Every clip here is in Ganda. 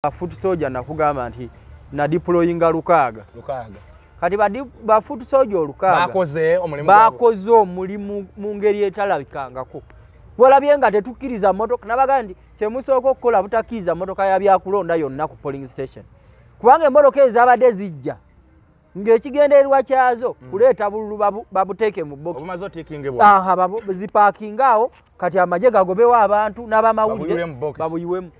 Foot soldier nakugamba nti na deployinga lukaaga. Kati ba foot soldier olukaaga bakoze omulimu mu ngeri etalabikangako. Walabye nga tetukkiriza mmotoka, nabaga nti kyemusooka okukola butakkiriza mmotoka ya byakulonda yonna ku polling station, kubanga emmotoka ezabadde zijja ng'ekigendererwa kyazo kuleeta bululu babuteeke mu box, zipaakinga awo, kati amagye gagobewo abantu n'abamawulire babuyiwemu.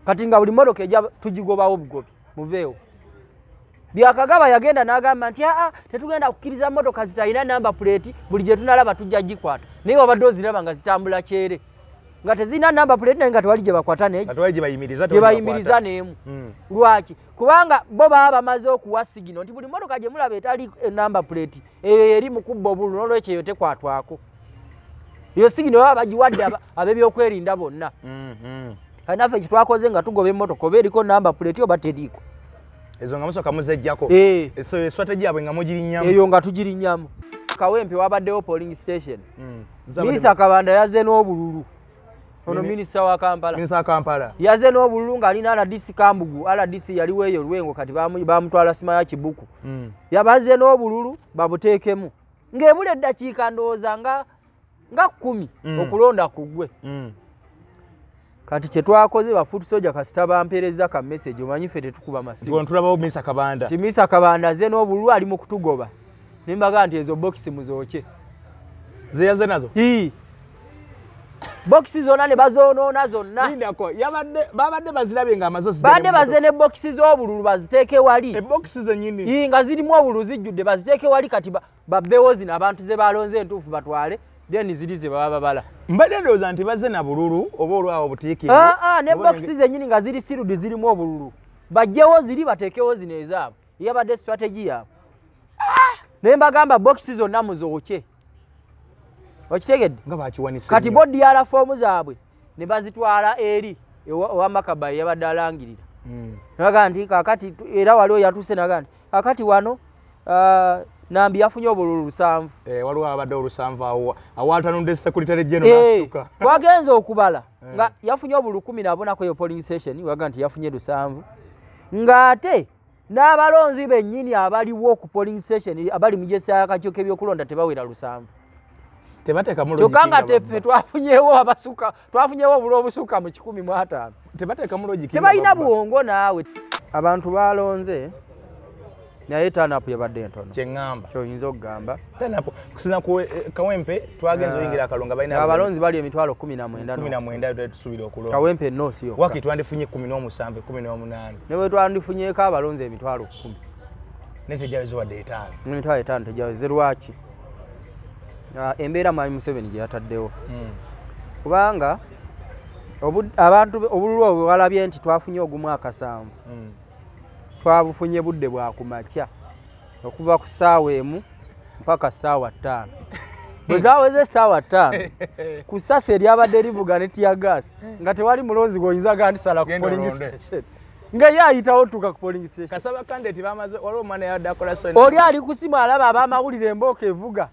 Kati nga buli mmotoka ejja tugigobawo bugobi, muveewo. Byakagaba yagenda n'agamba nti aa, tetugenda kukkiriza mmotoka zitalina number plate, buli gye tunalaba tujja gikwata. Naye wabadde oziraba nga zitambula kyere, nga tezirina number plate, naye nga tewali gye bakwata gye bayimiriza n'emu. Lwaki? Kubanga bo baba bamaze okuwa signal nti buli mmotoka gye mulaba etali number plate eyo eri mu kubba obululu, n'olwekyo eyo tekwatwako. Eyo signal baba bagiwadde ab'ebyokwerinda bonna. Naffe kyetwakoze nga tugoba emmotoka oba eriko number plate oba teriiko, ezo nga musooka muzeggyako. So strategy yabwe nga mugirinnyamu. Eyo nga tugirinnyamu. Kawempe wabaddewo polling station. Minisita Kabanda yazze n'obululu. Ono minisita wa Kampala. Minisita wa Kampala. Yazze n'obululu ng'alina RDC Kambugu. RDC yaliwo eyo Lwengo, kati bamutwala Simaya Kibuku. Yabazze n'obululu babuteekemu. Ng'ebula eddakiika ndowooza nga 10 okulonda kuggwe. Kati kye twakoze ba foot soldier kasita bampeereza ka message, omanyi ffe tetukuba masimu. Tulabawo Minisita Kabanda. Ti Minisita Kabanda azze n'obululu ali mu kutugoba. Ne mbaga nti ezo bokisi muzookye. Ze yazze nazo? Bokisi zonna ne bazoonoona zonna. Lindako, babadde bazirabye nga amaze Badde bazze ne bokisi z'obululu baziteeke wali. Ebokisi zennyini. Nga zirimu obululu zijjudde baziteeke wali, kati babbewo zino abantu ze balonze entuufu batwale, then ziri ze baba babala. Mbadde ndowooza nti bazze na bululu oba olwawo butiiki. Ne bokisi zennyini nga ziri sealed zirimu obululu. Bajjewo ziri bateekewo zino ezaabwe. Yabadde strategy yaabwe. Ne mbagamba bokisi zonna muzookye. Okitegedde? Nga bakiwanise. Kati bo DR form zaabwe ne bazitwala eri ewa Makabayi yabadde alangirira. Nabaga nti kakati era waliwo yatuuse naga nti kakati wano Nambi yafunye obululu 7. Waliwo abadde olusanvu awo awatanudde secretary general n'asituka. Twagenze okubala nga yafunye obululu 14 ku eyo polling station, waga nti yafunye 7. Ng'ate n'abalonzi bennyini abaliwo ku polling station abali mu gyesa y'akakiiko k'ebyokulonda tebawera 7. Tebateekamu logic. Kyokka nga teffe twafunyewo abasuka, twafunyewo obululu obusuka mu 105. Tebateekamu logic. Tebalina bwongo naawe. Abantu balonze naye turn-up yabadde entono. Kye ŋŋamba. Ky'oyinza okugamba. Turn-up kusinza ku Kawempe twagenze oyingira akalonga balina abalonzi bali emitwalo 19. 19 tusuubira okulonda. Kawempe North yokka. Waki twandifunye 17, 18. Ne bwe twandifunyeeko abalonzi emitwalo 10. Ne tejaweze wadde 5. Emitwalo 5 tejaweze lwaki? Embeera Mwami Museveni gye yataddewo. Kubanga abantu obululu obwo walabye nti twafunye ogumu akasanvu. Twabufunye budde bwa kumakya okuva ku ssaawa 1 mpaka ssaawa 5. Bwe zaaweze essaawa 5 ku ssasi eryabadde livuga ne tear gas nga tewali mulonzi gw'oyinza gamba nti sala ku polling station. Nga ye ayitawo tuuka ku polling station. Kasaba candidate bamaze waliwo omwana yabadde akola so. Oli ali ku simu alaba abamawulire embooko evuga.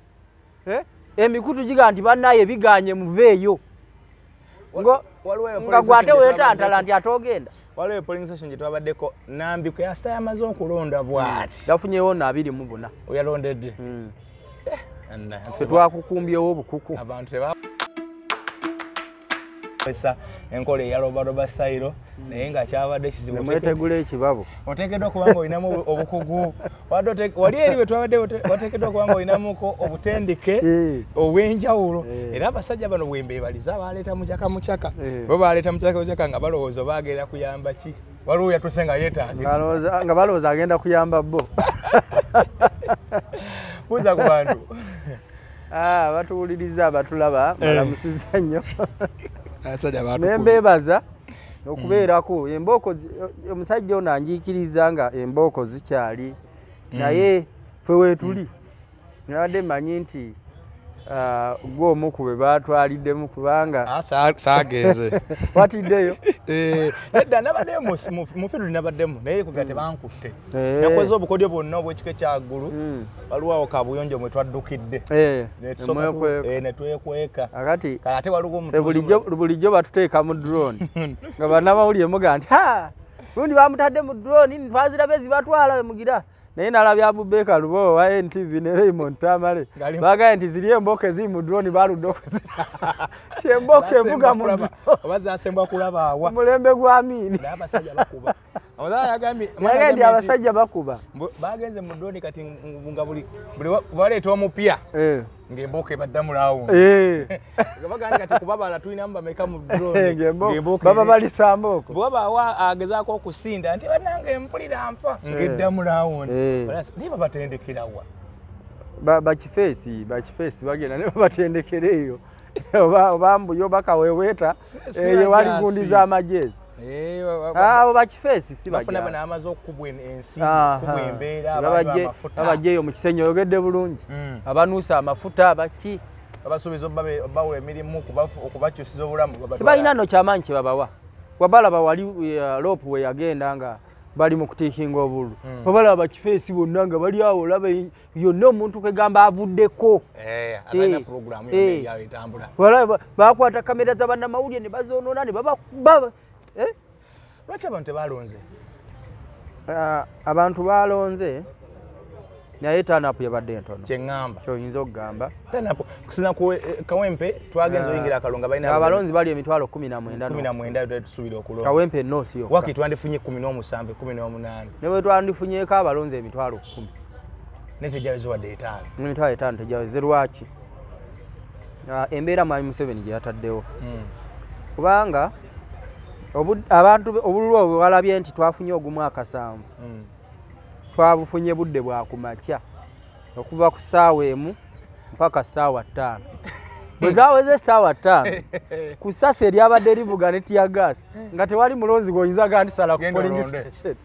Emikutu giga nti bannaye biganye muveeyo. Nga gwate weetantala nti ate ogenda. Waliwo polling station gye twabaddeko Nambi kwe yasita yamaze okulonda bw'ati. Yafunyewo nno 24. Oyalondedde. Ffe twakukumbyewo obukuku. Abantu tebakozesa enkola eya robaloba style, naye nga kyabadde kizibu. Mwetegula ekibabo. Oteekeddwa okuba nga olinamu obukugu. Wali eri bwe twabadde wateekeddwa okuba nga olinamuko obutendeke obw'enjawulo. Era abasajja bano bwe mbeebaliza baleeta mucaka mucaka. Bo baleeta mucaka mucaka nga balowooza bagenda kuyamba ki. Waliwo yatuuse nga yeetaagisa. Nga balowooza agenda kuyamba bo. Buuza ku bantu. Batuwuliriza abatulaba balamusizza nnyo. Ne mbeebaza okubeerako embooko. Omusajja ono anjiikiriza nga embooko zikyali, naye ffe weetuli. Nabadde mmanyi nti gwe omu ku be baatwaliddemu kubanga saagenze. Watiddeyo? Nedda nabaddeyo mu field nabaddemu naye kuga tebankutte. Nakoze obukodyo bwonna obw'ekika ekyaggulu. Waliwo awo kabuyonjo mwe twaddukidde. Ne twekweka. Akati ate waliwo omutuuze bulijjo batuteeka mu drone nga bannamawulire muga nti ha Gundi bamutadde mu drone twazirabe zibatwala mugira. Naye nalabye Abubeka Lubowa wa NTV ne Raymond Tamale. Bagaye nti ziri emboke ziri mu drone baludde okuzira. Ti emboke evuga mu drone. Oba kulaba awa. Mulembe gwa Amini. Abasajja bakuba. Yagambye abasajja bakuba. Bagenze mu drone kati nga buli baleeta omupya. Ng'emboke baddamu laawo. Bagambye kati kubabala tulina mbameka mu drone. Ng'emboke baba balisa mboko. Bw'aba agezaako okusinda nti bannange mpulira nfa. Ng'eddamu laawo. Naye babatendekera wa? Bakifeesi bagenda ne babatendekera eyo. Oba mbuyo bakaweweeta eyo wali gundi z'amagezi. Abo bakifeesi si bajja. Bafuna bano amaze okukubwa ensi, okukubwa embeera, abantu amafuta. Babajjeeyo mu Kisenyi oyogedde bulungi. Abanuusa amafuta baki. Abasuubiza obbawa emirimu okubakyusiza obulamu. Tebalina nno kyamaanyi kye babawa. Wabalaba wali Loopu we yagenda nga bali mu kutiikinga obululu. Wabalaba bakifeesi bonna nga bali awo olaba yonna omuntu kwegamba avuddeko. Abalina pulogulaamu yonna etambula. Walaba bakwata kamera za bannamawulire ne bazoonoona ne babakuba. Lwaki abantu tebalonze? Abantu balonze naye turn-up yabadde ntono. Kye ŋŋamba. Ky'oyinza okugamba. Turn-up kusinza ku Kawempe twagenze oyingira akalonga balina abalonzi bali emitwalo 19. 19 tusuubira okulonda. Kawempe North yokka. Waki twandifunye 17, 18. Ne bwe twandifunyeeko abalonzi emitwalo 10. Naye tejaweze wadde 5. Emitwalo 5 tejaweze lwaki? Embeera Mwami Museveni gye yataddewo. Kubanga abantu obululu obwo walabye nti twafunye ogumu akasanvu. Twabufunye budde bwa kumakya okuva ku ssaawa 1 mpaka ssaawa 5. Bwe zaaweze ssaawa 5 ku ssasi eryabadde livuga ne tear gas nga tewali mulonzi gw'oyinza ga nti sala ku polling station.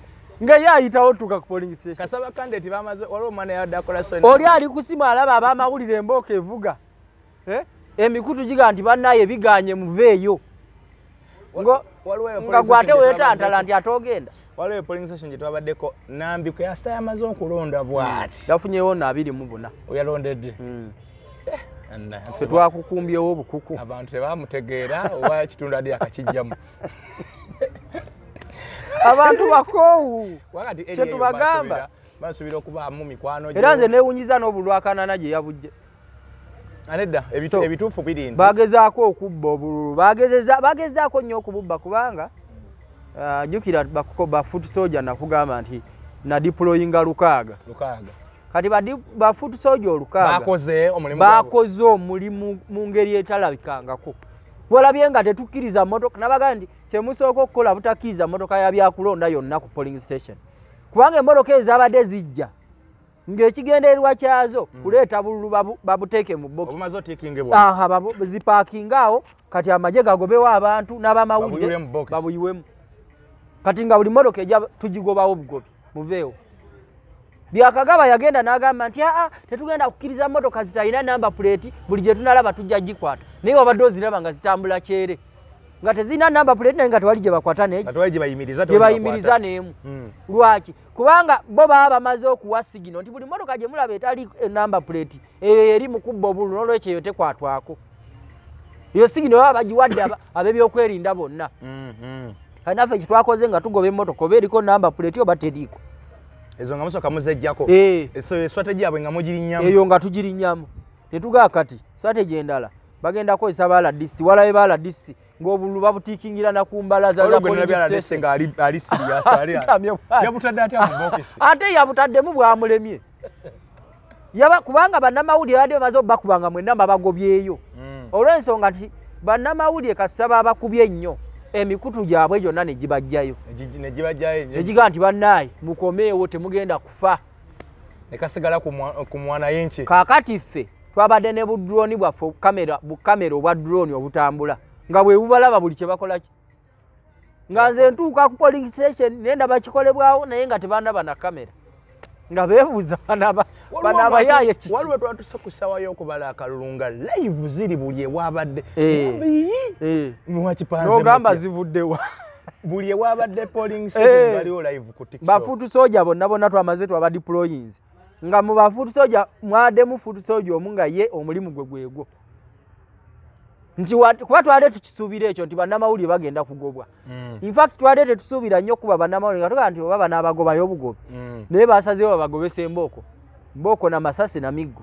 Nga ye ayitawo otuuka ku polling station. Kasaba candidate bamaze waliwo omwana yabadde akola so. Oli ali kusima alaba abamawulire embooko evuga. Emikutu giga nti bannaye biganye muveeyo. Nga gwate weetantala nti ate ogenda. Waliwo polling station gye twabaddeko Nambiko yasita yamaze okulonda bw'ati. Yafunyewo nno 24. Oyalondedde. Ffe twakukumbyewo obukuku. Abantu tebamutegeera oba ekitundu adi akakijjamu. Abantu bakoowu. Kye tubagamba. Basuubira okubaamu mikwano gyo. Era nze neewunyiza n'obululu gye yabujje. Anedda ebituufu biri nti bagezaako okubba obululu, bagezaako nnyo okububba kubanga jjukira ba foot soldier nakugamba nti na deployinga lukaaga. Kati ba foot soldier olukaaga bakoze omulimu mu ngeri etalabikangako. Walabye nga tetukkiriza mmotoka, nabagamba nti kye musooka okukola butakkiriza mmotoka ya byakulonda yonna ku polling station. Kubanga emmotoka ezabadde zijja ng'ekigendererwa kyazo kuleeta bululu babuteeke mu box. Obumaze otiikingibwa. Zipaakinga awo kati amagye gagobewo abantu n'abamawulire babuyiwemu. Kati nga buli mmotoka ejja tugigobawo bugobi muveewo. Byakagaba yagenda n'agamba nti aa tetugenda kukkiriza mmotoka zitalina number plate buli gye tunalaba tujja gikwata. Naye wabadde oziraba nga zitambula kyere. Nga tezirina number plate naye nga tewali gye bakwata n'egi. Tewali gye bayimiriza n'emu. Lwaki? Kubanga bo baba bamaze okuwa sigino nti buli mmotoka gye mulaba etali number plate eyo eri mu kubba obululu n'olwekyo eyo tekwatwako. Eyo sigino baba bagiwadde ab'ebyokwerinda bonna. Kati naffe kye twakoze nga tugoba emmotoka oba eriko number plate oba teriiko. Ezo nga musooka muzeggyako. So strategy yaabwe nga mugirinnyamu. Eyo nga tugirinnyamu. Ne tugaa kati strategy endala bagenda kukozesa ba RDC, walabe ba RDC ng'obululu babutiikingira na ku mbalaza za polling station. Nga ali serious ali. Yabutadde atya mu bokisi? Ate yabutaddemu bwamulemye. Yaba kubanga bannamawulire badde bamaze obbakubanga mwenna babagobyeyo. Olw'ensonga nti bannamawulire kasaba abakubye ennyo emikutu gyabwe gyonna ne gibajjayo. Ne gibajjayo. Ne gigaa nti bannaaye mukomeewo temugenda kufa. Ne kasigala ku mwana yenki. Kaakati ffe twabadde ne budroni bwaffe bukamera obwa droni obutambula nga bwe bubalaba buli kye bakola ki. Nga nze ntuuka ku polling station ne ndaba kikolebwawo naye nga tebandaba na kamera. Nga beebuuza banabayaaye kiki. Waliwo twatuse ku ssaawa y'okubala akalulu nga live ziri buli ewabadde. N'ogamba zivuddewa. Buli ewabadde polling station waliwo live ku TikTok. Ba foot soldier bonna bonna twamaze twaba deployinze. Nga mu ba foot soldier mwaddemu foot soldier omu nga ye omulimu gwe gwegwo. Nti kuba twale tukisuubira ekyo nti bannamawulire bagenda kugobwa. In fact twale tetusuubira nnyo kuba bannamawulire nga tugamba nti oba banaabagobayo obugobi. Naye basazeewo babagobesa embooko. Mbooko na masasi na miggo.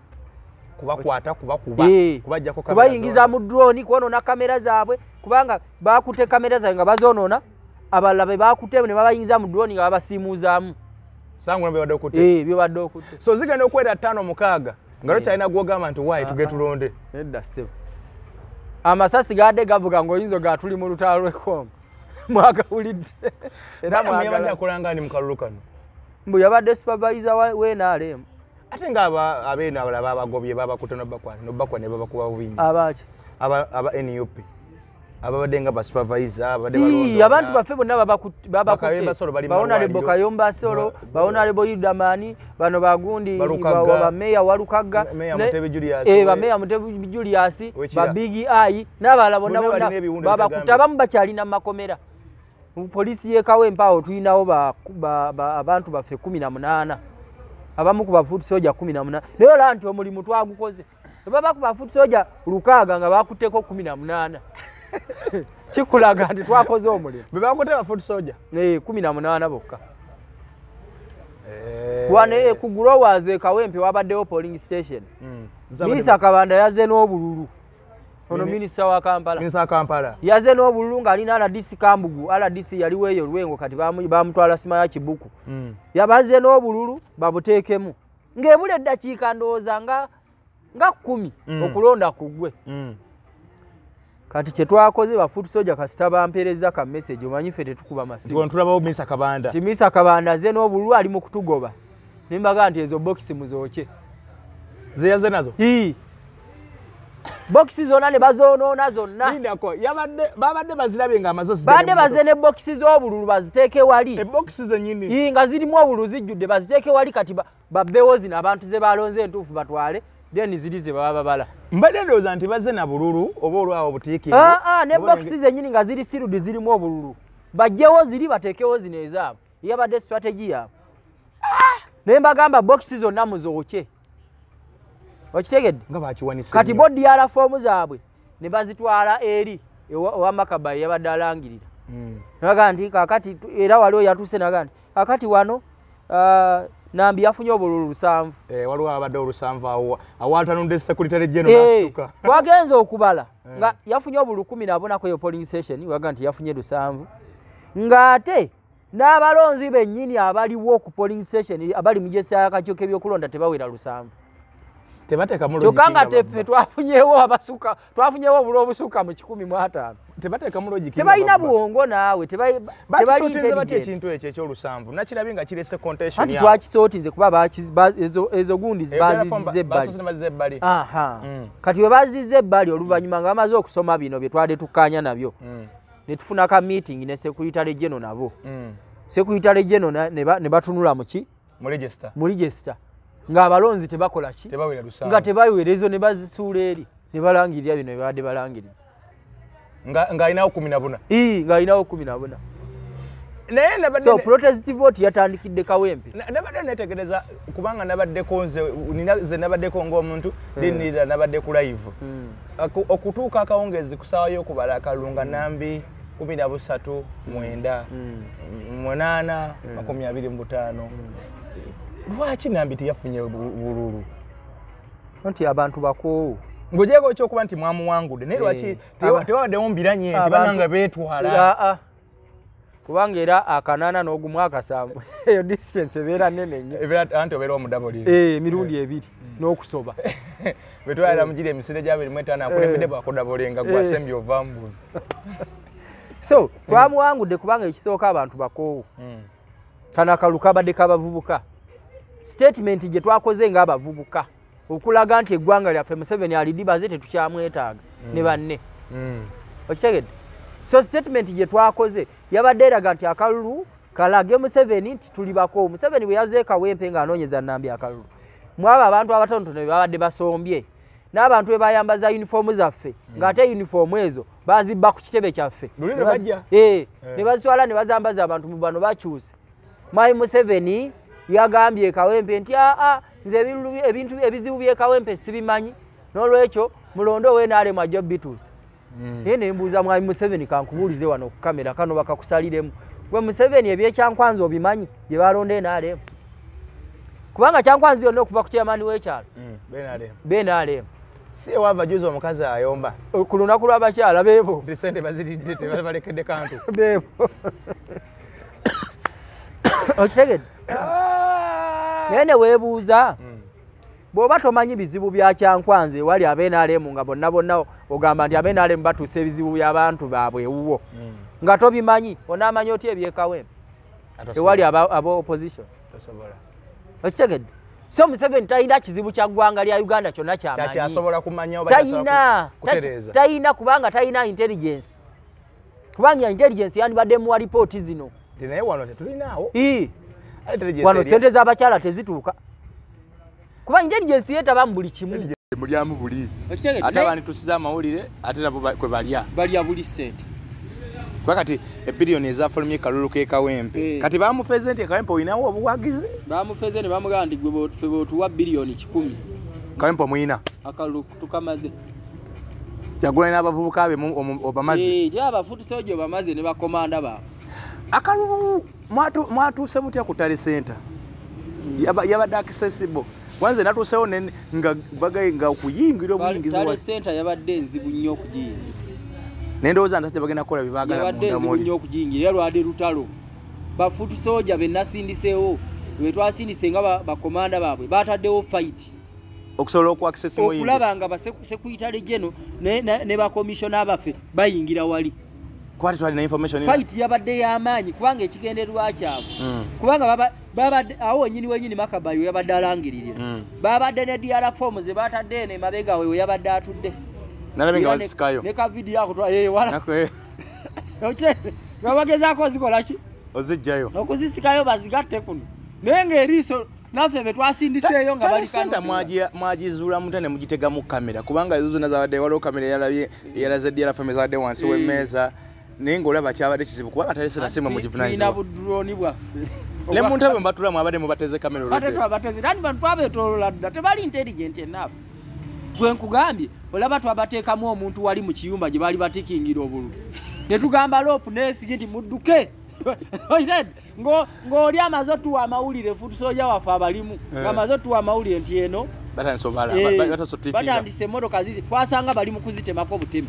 Kubakwata, kubakuba, kubajjako kamera, kubayingiza mu drone, kwonoona kamera zaabwe, kubanga bakutte kamera zaabwe nga bazoonoona, abalala be bakutte ne babayingiza mu drone nga babasiimuuzaamu. Sangu byebadde okutte. Byebadde okutte. So zigenda okwera 5 6 nga lokyalina gw'ogamba nti waayi tuge tulonde. Nedda ssebo. Amasasi gadde gavuga ng'oyinza ga tuli mu lutalo lw'e Mwagawulidde. Era mwagala. Akola nga mu kalulu kano. Mbu yabadde supervisor wa NRM. Ate nga abeena abalala babagobye babakutte n'obakwa ne babakuba bubi nnyo. Abaaki? Aba NUP. Ababadde nga ba supervisor, ababadde balonda. Abantu baffe bonna babakutte. Ba Honorable Kayomba Solo, ba Honorable Yudamani, bano bagundi, ba Meya Walukagga, ba Meya Mutebi Julius, ba Big Eye, n'abalala bonna bonna babakutte, abamu bakyalina mu makomera. Mu poliisi y'e Kawempe awo tulinawo abantu baffe 18. Abamu ku ba foot soldier 18. Naye olaba nti omulimu twagukoze. Baba ku ba foot soldier 6 nga bakutteko 18. Kikulaga nti twakoze omulimu. Be bakutte ba foot soldier? 18 bokka. Wane ku Growers e Kawempe wabaddewo polling station. Minisita Kabanda yazze n'obululu. Ono minisita wa Kampala. Minisita wa Kampala. Yazze n'obululu ng'alina RDC Kambugu. RDC yaliwo eyo Lwengo kati bamutwala Simaya Kibuku. Yabazze n'obululu babuteekemu. Ng'ebula eddakiika ndowooza nga 10 okulonda kuggwe. Kati kye twakoze ba foot soldier kasita bampeereza ka message, omanyi ffe tetukuba masimu. Nti tulabawo Minisita Kabanda. Nti Minisita Kabanda azze n'obululu ali mu kutugoba. Ne mbaga nti ezo bokisi muzookye. Ze yazze nazo? Bokisi zonna ne bazoonoona zonna. Lindako, babadde bazirabye ng'amaze Babadde bazze ne bokisi z'obululu baziteeke wali. Ebokisi zennyini. Nga zirimu obululu zijjudde baziteeke wali kati babbewo zino abantu ze balonze entuufu batwale. Then ziri ze baba babala. Mbadde ndowooza nti bazze na bululu oba olwawo butiiki. Ne bokisi zennyini nga ziri sealed zirimu obululu. Bajjewo ziri bateekewo zino ezaabwe. Yabadde strategy yaabwe. Ne mbagamba bokisi zonna muzookye. Okitegedde? Nga bakiwanise. Kati bo DR form zaabwe ne bazitwala eri ewa Makabayi yabadde alangirira. Naga nti kaakati era waliwo yatuuse naga nti kaakati wano Nambi yafunye obululu 7. Waliwo abadde olusanvu awo awatanudde secretary general n'asituka. Twagenze okubala nga yafunye obululu 14 ku eyo polling station, waga nti yafunye 7. Ng'ate n'abalonzi bennyini abaliwo ku polling station abali mu gyesa akakiiko k'ebyokulonda tebawera 7. Tebateekamu logic. Kyokka nga teffe twafunyewo abasuka, twafunyewo obululu obusuka mu 150. Tebateekamu logic. Tebalina bwongo naawe, tebali intelligent. Ekintu ekyo eky'olusanvu nakirabye nga kirese contention yaabwe. Anti twakisootinze kuba ezo gundi baazizza ebbali. Kati bwe baazizza ebbali oluvannyuma nga bamaze okusoma bino bye twali tukkaanya nabyo, ne tufuna ka meeting ne Secretary General nabo. Secretary General ne batunula mu ki? Mu register. Mu register. Ng'abalonzi tebakola ki? Nga tebawera ezo ne bazisuula eri ne balangirira bino bye babadde balangirira. Ng'alinawo 14. Ng'alinawo 14. Naye nabadde so protest vote yatandikidde Kawempe. Nabadde neetegereza kubanga nabaddeko nze nabaddeko ng'omuntu dinirira nabadde ku live. Okutuuka akawungezi ku ssaawa y'okubala akalulu nga Nambi 13 9 8 25. Lwaki Nambi teyafunye bululu? Anti abantu bakoowu. Ng'ogyeko ekyokuba nti mwamuwangudde, naye lwaki tewabaddewo mbiranye nti bannange beetwala? Kubanga era 8 n'ogumwaka 7 eyo distance ebeera nnene nnyo. Anti obeera omudabuli. Emirundi ebiri n'okusoba. Bwe twalira mugira emisinde gya 25 akulembedde bwakudabulinga gwasembye ovaamu bubi. So twamuwangudde kubanga ekisooka abantu bakoowu. Kano akalulu kabadde k'abavubuka. Statement gye twakoze ng'abavubuka okulaga nti eggwanga lyaffe Museveni alidibaze tetukyamwetaaga ne banne. Okitegedde? So statement gye twakoze yabadde eraga nti akalulu kalage Museveni nti tuli bakoowu. Museveni bwe yazze Kawempe ng'anoonyeza Nambi akalulu, mwabo abantu abatonotono be babadde basombye n'abantu be bayambaza yunifoomu zaffe ng'ate yunifoomu ezo bazibba ku kitebe kyaffe ne bazitwala ne bazambaza abantu mu bano bakyuse. Mwami Museveni yagambye Kawempe nti nze ebintu ebizibu by'e Kawempe sibimanyi, n'olwekyo mulonde ow'NRM ajja bituusa. Naye ne mbuuza Mwami Museveni, kankubuulize wano ku kamera kano bakakusaliremu, gwe Museveni ebyekyankwanzi obimanyi gye balonda NRM? Kubanga Kyankwanzi yonna okuva ku chairman w'ekyalo BNRM. Si ewava juzi omukazi ayomba ku lunaku lw'abakyala beebo nti sente baziridde tebalekedde kantu beebo. Okitegedde? Naye ne weebuuza, bw'oba tomanyi bizibu bya Kyankwanzi ewali ab'NRM, nga bonna bonna ogamba nti ab'NRM batuusa ebizibu by'abantu baabwe ewuwo, nga tobimanyi, onaamanya otya ebyekawempe ewali aba opposition? Okitegedde? So Museveni talina kizibu kya ggwanga lya Uganda kyonna kyamanyi. Kyasobola kumanya oba kutereeza. Talina, kubanga talina intelligence. Kubanga intelligence yandibadde muwa ripooti zino. Naye wano tetulinaawo. Wano sente z'abakyala tezituuka. Kuba intelligence yeetaba mu buli kimu. Mulyamu buli. Ate abanditusiza amawulire ate nabo kwe balya. Balya buli sente. Kuba kati ebbiliyoni ezafulumye kalulu k'e Kawempe. Kati bamufeze nti Kawempe olinawo obuwagizi? Bamufeze ne bamugamba nti gwe ffe bw'otuwa biliyoni 100. Kawempe omuyina? Akalulu tukamaze. Kyagulanyi n'abavubuka be obamaze? Gye abafutuseejo bamaze ne bakomanda baabwe. Akalulu mwatuuse mutya ku Tally Center? Yabadde accessible. Wanze natuusewo nga bagaye nga okuyingira obuyingizi. Tally Center yabadde enzibu nnyo okugiyingira. Nendowooza nti bagenda kukola bye baagala munda muli. Yabadde enzibu nnyo okugiyingira era lwadde lutalo. Bafutu soja be nasindiseewo, be twasindise nga bakomanda baabwe bataddewo fight. Okusobola okuaccess okulaba nga basekuyitale geno ne bakomishona abaffe bayingira wali. Kuba tetwalina information. Fight yabadde y'amaanyi kubanga ekigendererwa kyabwe. Kubanga babadde awo wennyini wennyini Makabayo yabadde alangiririra. Babadde ne DR form ze batadde eno emabega we yabadde atudde. Nalabye nga bazisikayo. Ne ka video ako wala. Nga bagezaako zikola ki? Ozijjayo. Okuzisikayo bazigatte kuno. Naye ng'eriiso naffe be twasindiseeyo nga bali kano. Mwagizuula mutya ne mugitegamu kamera kubanga ezo zonna zabadde waliwo kamera eyalabye eyalaze DR form ezabadde wansi w'emmeeza. Naye ng'olaba kyabadde kizibu kubanga Tally Center si mwe mugivunaanyizibwa. Tulina budroni bwaffe. Ne mu ntebe mbatula mwabadde mubateze kamera olwedde. Ate twabateze, nani bantu twabeetooloola dda, tebali intelligent enough. Gwe nkugambye olaba twabateekamu omuntu wali mu kiyumba gye baali batikingira obululu. Ne tugamba loopu neesige nti mudduke. Ng'oli amaze otuwa amawulire futusoja waffe abalimu ng'amaze otuwa amawulire nti eno batandise emmotoka zizi twasanga bali mu kuzitemako obutemi.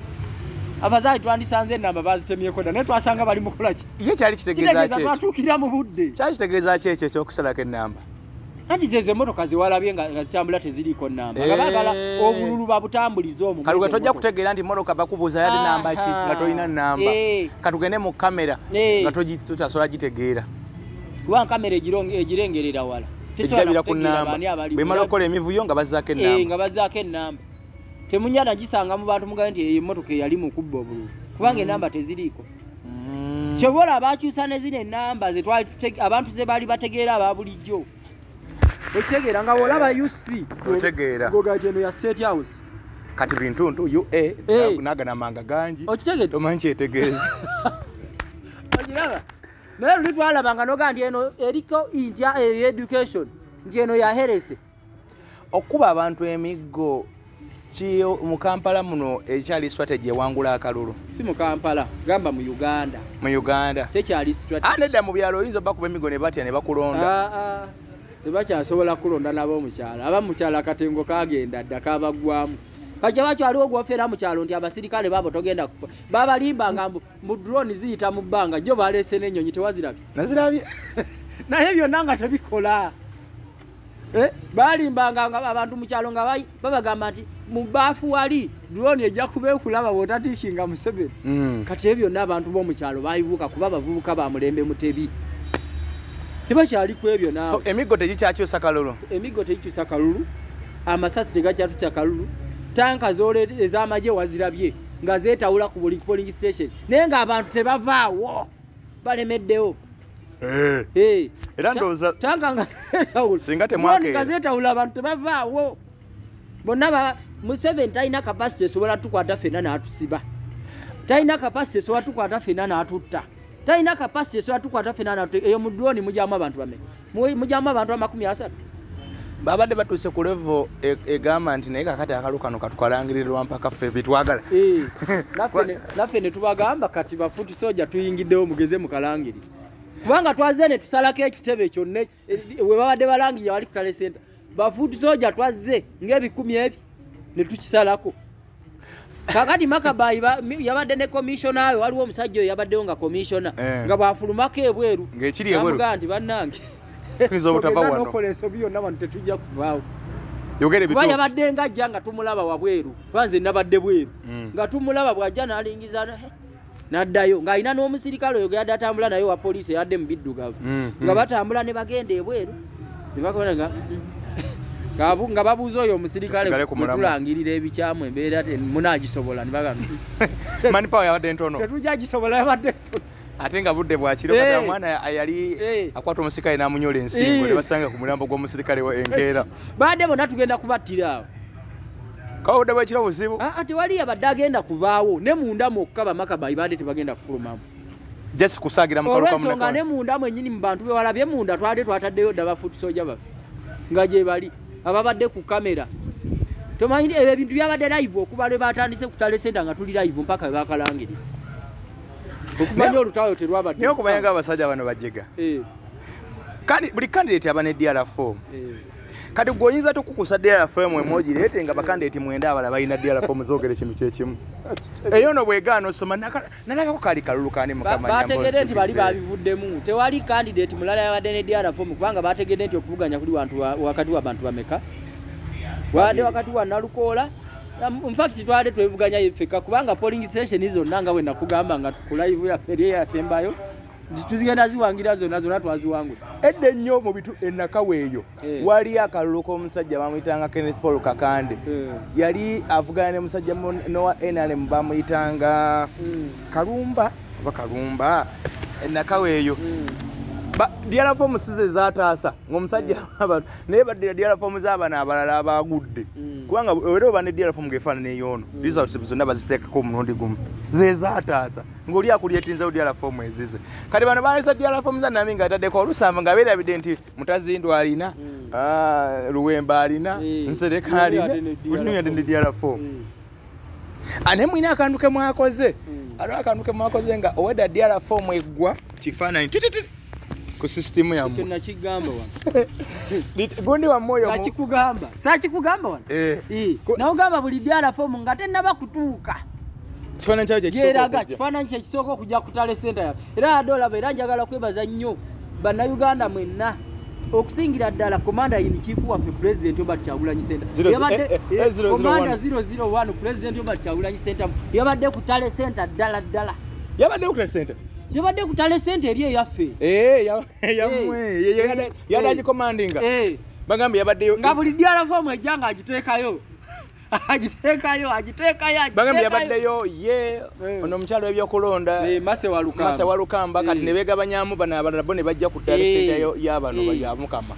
Abazaali twandisanze enamba bazitemyeko dda naye twasanga bali mu kukola ki? Ye kyali kitegeeza ki? Twatuukira mu budde. Kyali kitegeeza ki ekyo ekyokusalako ennamba? Anti zezo emmotoka zewalabye nga zitambula teziriiko nnamba. Nga baagala obululu babutambulize omwo. Kale tojja kutegeera nti mmotoka bakubuuza yali nnamba ki nga tolina nnamba. Katugende mu kamera nga totasobola gitegeera. Kuba kamera egirengerera wala. Tegirabira ku nnamba. Bwemala okukola emivuyo nga bazzaako ennamba. Nga bazzaako ennamba. Temunyana gisanga mu bantu mugabe nti eyo emmotoka eyali mu kubba obululu. Kubanga ennamba teziriiko. Kyobola abakyusa ne zino ennamba ze twali abantu ze baali bategeera aba bulijjo. Otegeera nga olaba UC otegeera goga geno ya State House kati bintuntu UA naga namanga gangi okitegedde omanyi kyetegeeza ogiraba. Naye luli twalabanga noga nti eno eriko intya education nti eno ya herese okuba abantu emiggo ki mu Kampala muno ekyali strategy ewangula akalulu. Si mu Kampala, gamba mu Uganda. Mu Uganda tekyali strategy. Nedda mu byalo oyinza bakuba emiggo ne batya ne bakulonda. Tebakyasobola kulonda nabo mukyalo. Aba mukyalo akatengo kagenda dda kabaggwamu. Kajja bakyaliwo gwofera mu kyalo nti abasirikale baabo togenda kufa. Babalimbanga mu drone ziyita mu bbanga jo baleese n'ennyonyi tewazirabye. Nazirabye. Naye byonna nga tebikola. Balimbanga abantu mu kyalo nga babagamba nti mu baafu wali drone ejja kuba ekulaba bw'otatiikinga Museveni. Kati ebyo byonna abantu b'omu kyalo bayibuuka kuba abavubuka ba mulembe Mutebi. Tebakyali ku ebyo naawe. So emiggo tegikyakyusa kalulu. Emiggo tegikyusa kalulu. Amasasi tegakyatuusa kalulu. Tanka ez'amagye wazirabye nga zeetawula ku buli polling station. Naye ng'abantu tebavaawo. Balemeddewo. Era ndowooza tanka nga zeetawula. Singa temwakeera. Nga zeetawula abantu tebavaawo. Bonna Museveni talina capacity esobola tukwata ffenna n'atusiba. Talina capacity esobola tukwata ffenna n'atutta. Talina capacity esobola tukwata ffenna n'atutta. Eyo mu drone mujyamu abantu bameka? Mujyamu abantu 30. Babadde batuuse ku level egamba nti naye kakati akalu kano katukalangirirwa mpaka ffe bitwagala. Naffe ne tubagamba kati ba foot soldier tuyingiddewo mugeze mukalangiri. Kubanga twazze ne tusalako ekitebe kyonna we babadde balangirira wali ku tally center. Ba foot soldier twazze ng'ebikumi ebi ne tukisalako. Kakati Makabayi yabadde ne commissioner we, waliwo omusajja oyo yabaddewo nga commissioner nga bw'afulumako ebweru ng'ekiri ebweru namugamba nti bannange tuyinza obutava wano. N'okola ensobi yonna wano tetujja kuvaawo. Yogere Kuba bituufu. yabadde ng'ajja nga tumulaba wabweru, kuba nze nabadde bweru. Nga tumulaba bw'ajja n'alingiza n'addayo ng'alina n'omusirikale oyo gwe yadde atambula naye wa poliisi eyadde mu biddugavu. Nga batambula ne bagenda ebweru ne bakona nga babuuza oyo omusirikale Tusigale ku mulamwa. tulangirira ebikyamu embeera munaagisobola ne bagamba Manpower yabadde ntono. Tetujja gisobola yabadde ntono. Ate nga budde bwa kiro kati omwana yali akwata omusirikale n'amunyola ensingo ne basanga ku mulambo gw'omusirikale wa enkeera. Baadde bonna tugenda kubattira awo. Kawa budde bw'ekiro buzibu. Tewali yabadde agenda kuvaawo ne munda mwokka Bamakabayi baadde tebagenda kufulumamu. Just kusaagira mu kalu kamu Olw'ensonga ne munda mwennyini mu bantu be walabye munda twabadde twataddeyo dda ba foot soldier baffe nga gye bali ababadde ku kamera. Tomanyi ebyo ebintu byabadde live okuva lwe batandise ku tally center nga tuli live mpaka we bakalangirira. Okumanya olutalo terwabadde. Naye okumanya ng'abasajja bano bajega. Kandi buli candidate aba ne DR form. Kati gwe oyinza tokukusa DR form emogireete nga bakandidate mwenda abalala balina DR form zoogera ekintu kye kimu. Eyo no bwegaana osoma nalabako kaali kalulu kaani Mukama nnyamba Bategedde nti bali ozituukirize. babivuddemu. Tewali candidate mulala yabadde ne DR form kubanga bategedde nti okuvuganya kuli wantu wakati wa bantu bameka. Wadde wakati wa Nalukoola. In fact twabadde twevuganya ffekka kubanga polling station zonna nga bwe nakugamba nga ku live yaffe eri eyasembayo nti tuzigenda ziwangira zonna zonna twaziwangula. Edda ennyo mu bitu enakawa eyo wali akalulu k'omusajja bamuyitanga Kenneth Paul Kakande. Yali avuganya ne musajja n'owa NRM bamuyitanga Kalumba oba Kalumba enakawa eyo. DR form si ze zaataasa ng'omusajja abantu naye baddira DR form z'abano abalala abaagudde. Kubanga era oba ne DR form ng'efaanana ey'ono results zonna baziseekako omulundi gumu ze zaataasa ng'oli akulyetinzewo DR form ezize. Kati bano baleese DR form za Nami ng'ataddeko olusanvu nga beerabidde nti Mutazindwa alina, Luwemba alina, Nsereko alina, Buli yadde ne buli yadde ne DR DR form. Naye mulina akantu ke mwakoze. Aliwo akantu ke mwakoze nga owedda DR form eggwa kifaananyi tititi ku sisitimu yammwe. Ekyo nakigamba wano. Gundi wammwe oyo Nakikugamba. Saakikugamba wano? Nawugamba buli DR form nga tennaba kutuuka. Kifaananyi kyayo kye kisooka Gyeraga, okujja. kifaananyi kye kisooka okujja ku tally center yaffe. Era ate olaba era njagala kwebaza nnyo bannayuganda mwenna okusingira ddala Commander in Chief waffe President Robert Kyagulanyi Ssentamu. Zero Yabadde, zero, zero, Commander one. 001 President Robert Kyagulanyi Ssentamu yabadde ku tally center ddala ddala. Yabadde ku tally center? Yabadde ku tally center eri eyaffe. Yammwe. Yadde agicommandinga. Bagambye yabaddeyo. Nga buli DR form ejja ng'agiteekayo. Agiteekayo, agiteekayo, agiteekayo. Bagambye yabaddeyo ye ono omukyalo w'ebyokulonda. Mase Walukamba. Mase Walukamba kati ne beegabanyamu bano abalala bo ne bajja ku tally center y'abano ya Mukama.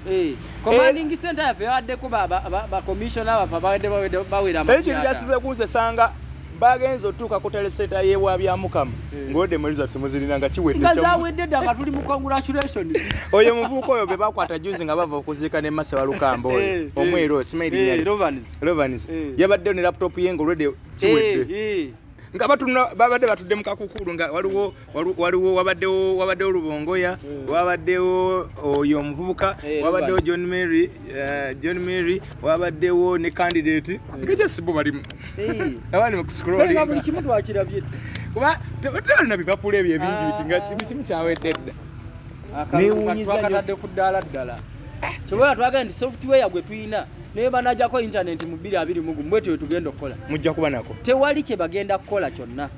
Commanding center yaffe yabaddeko ba commissioner baffe ababadde bawera Teri kintu amakumi kyasize ataano. kunsesanga bagenze otuuka ku tally center y'ewa bya Mukama. Ng'odde mu results muzirina nga kiwedde Nga kyamu. zawedde dda nga tuli mu congratulations. Oyo muvubuka oyo be bakwata juzi nga bava okuziika ne Mase Walukamba oyo. Omweru oyo, simanyi linnya lye. Rovans. Rovans. Yabaddeyo ne laptop ye ng'olwedde kiwedde. Nga babadde batudde mu kakukulu nga waliwo wabaddewo Lubongoya, wabaddewo oyo omuvubuka, wabaddewo Rovans. John Mary, wabaddewo ne candidate. Nga just bo balimu. Abali mu kuscrolling. Ffe nga buli kimu twakirabye. Kuba tebalina bipapula ebyo ebingi biti nga kimu kyawedde dda. Neewuunyizza nnyo. Twakatadde ku ddaala ddala. Kyobula twagala nti software gwe tulina naye banajjako internet mu bbiri abiri mu gumu, bwetyo bwe tugenda okukola. Mujja kuba nako. Tewali kye bagenda kukola kyonna.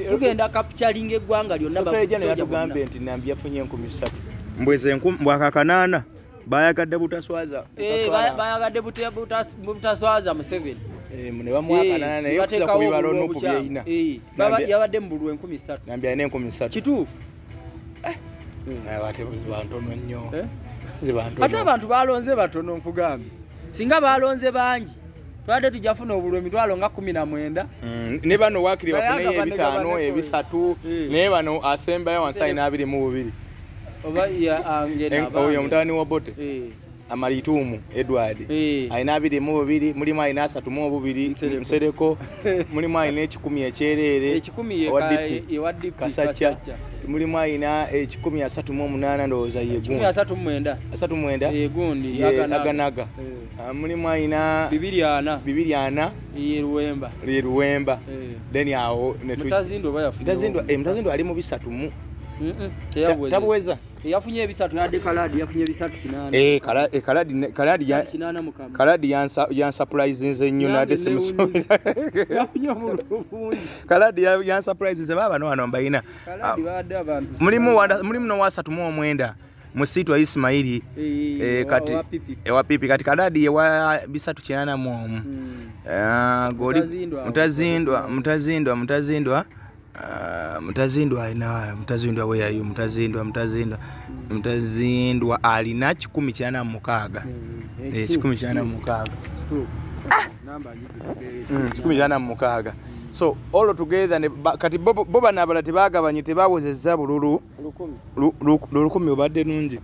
Tugenda capturing eggwanga lyonna Secretary General bafuuse yatugambye bonna. nti Nambi yafunye enkumi ssatu. Mbweze mbwakakanaana bayagadde butaswaza. Bayagadde butaswaza Museveni. Ne bamuwakanaana naye okusinza ku Bateekawo bibalo obululu n'oku obukyamu. byeyina. Yabadde mu bululu enkumi ssatu. Nambi alina enkumi ssatu. Kituufu. Naye ate ziba ntono nnyo. Ziba ntono. Ate abantu balonze batono nkugambye. Singa balonze bangi, twabadde tujja kufuna obululu emitwalo nga kumi na mwenda. Ne bano waakiri Naye bafuneyo agabane ebitaano, gabaneko. ebisatu, naye bano asembayo wansi alina abiri mu bubiri. Oba ya, ngenda abange. Oyo mutabani wa Bote. Amalitumu Edward alina 22, mulimu alina 32 Nsereko, mulimu alina 10 ekyereere ewa DP Kasacca, mulimu alina 138 ndowooza ye gundi 139 ye gundi Aganaga, mulimu alina 204 ye Luwemba. Then awo Mutazindwa ali mu 3 tabuweza yafunye ebisatu yadde Kaladi yafunye ebisatu 8. Kaladi yansurprisinze nnyo nadde simusuubira. Yafunye obulungi. Kaladi yansurprisinze baba no wano mbayina. Kaladi baadde abantu. Mulimu no 39 Musitu wa Ismaili kati ewa pipi kati Kaladi yewa 381. Goli Mutazindwa Mutazindwa alina Mutazindwa weyayo Mutazindwa alina 196. 196. 196. So all together kati bo bano tebagabanye tebawezezza bululu lukumi obadde nungi.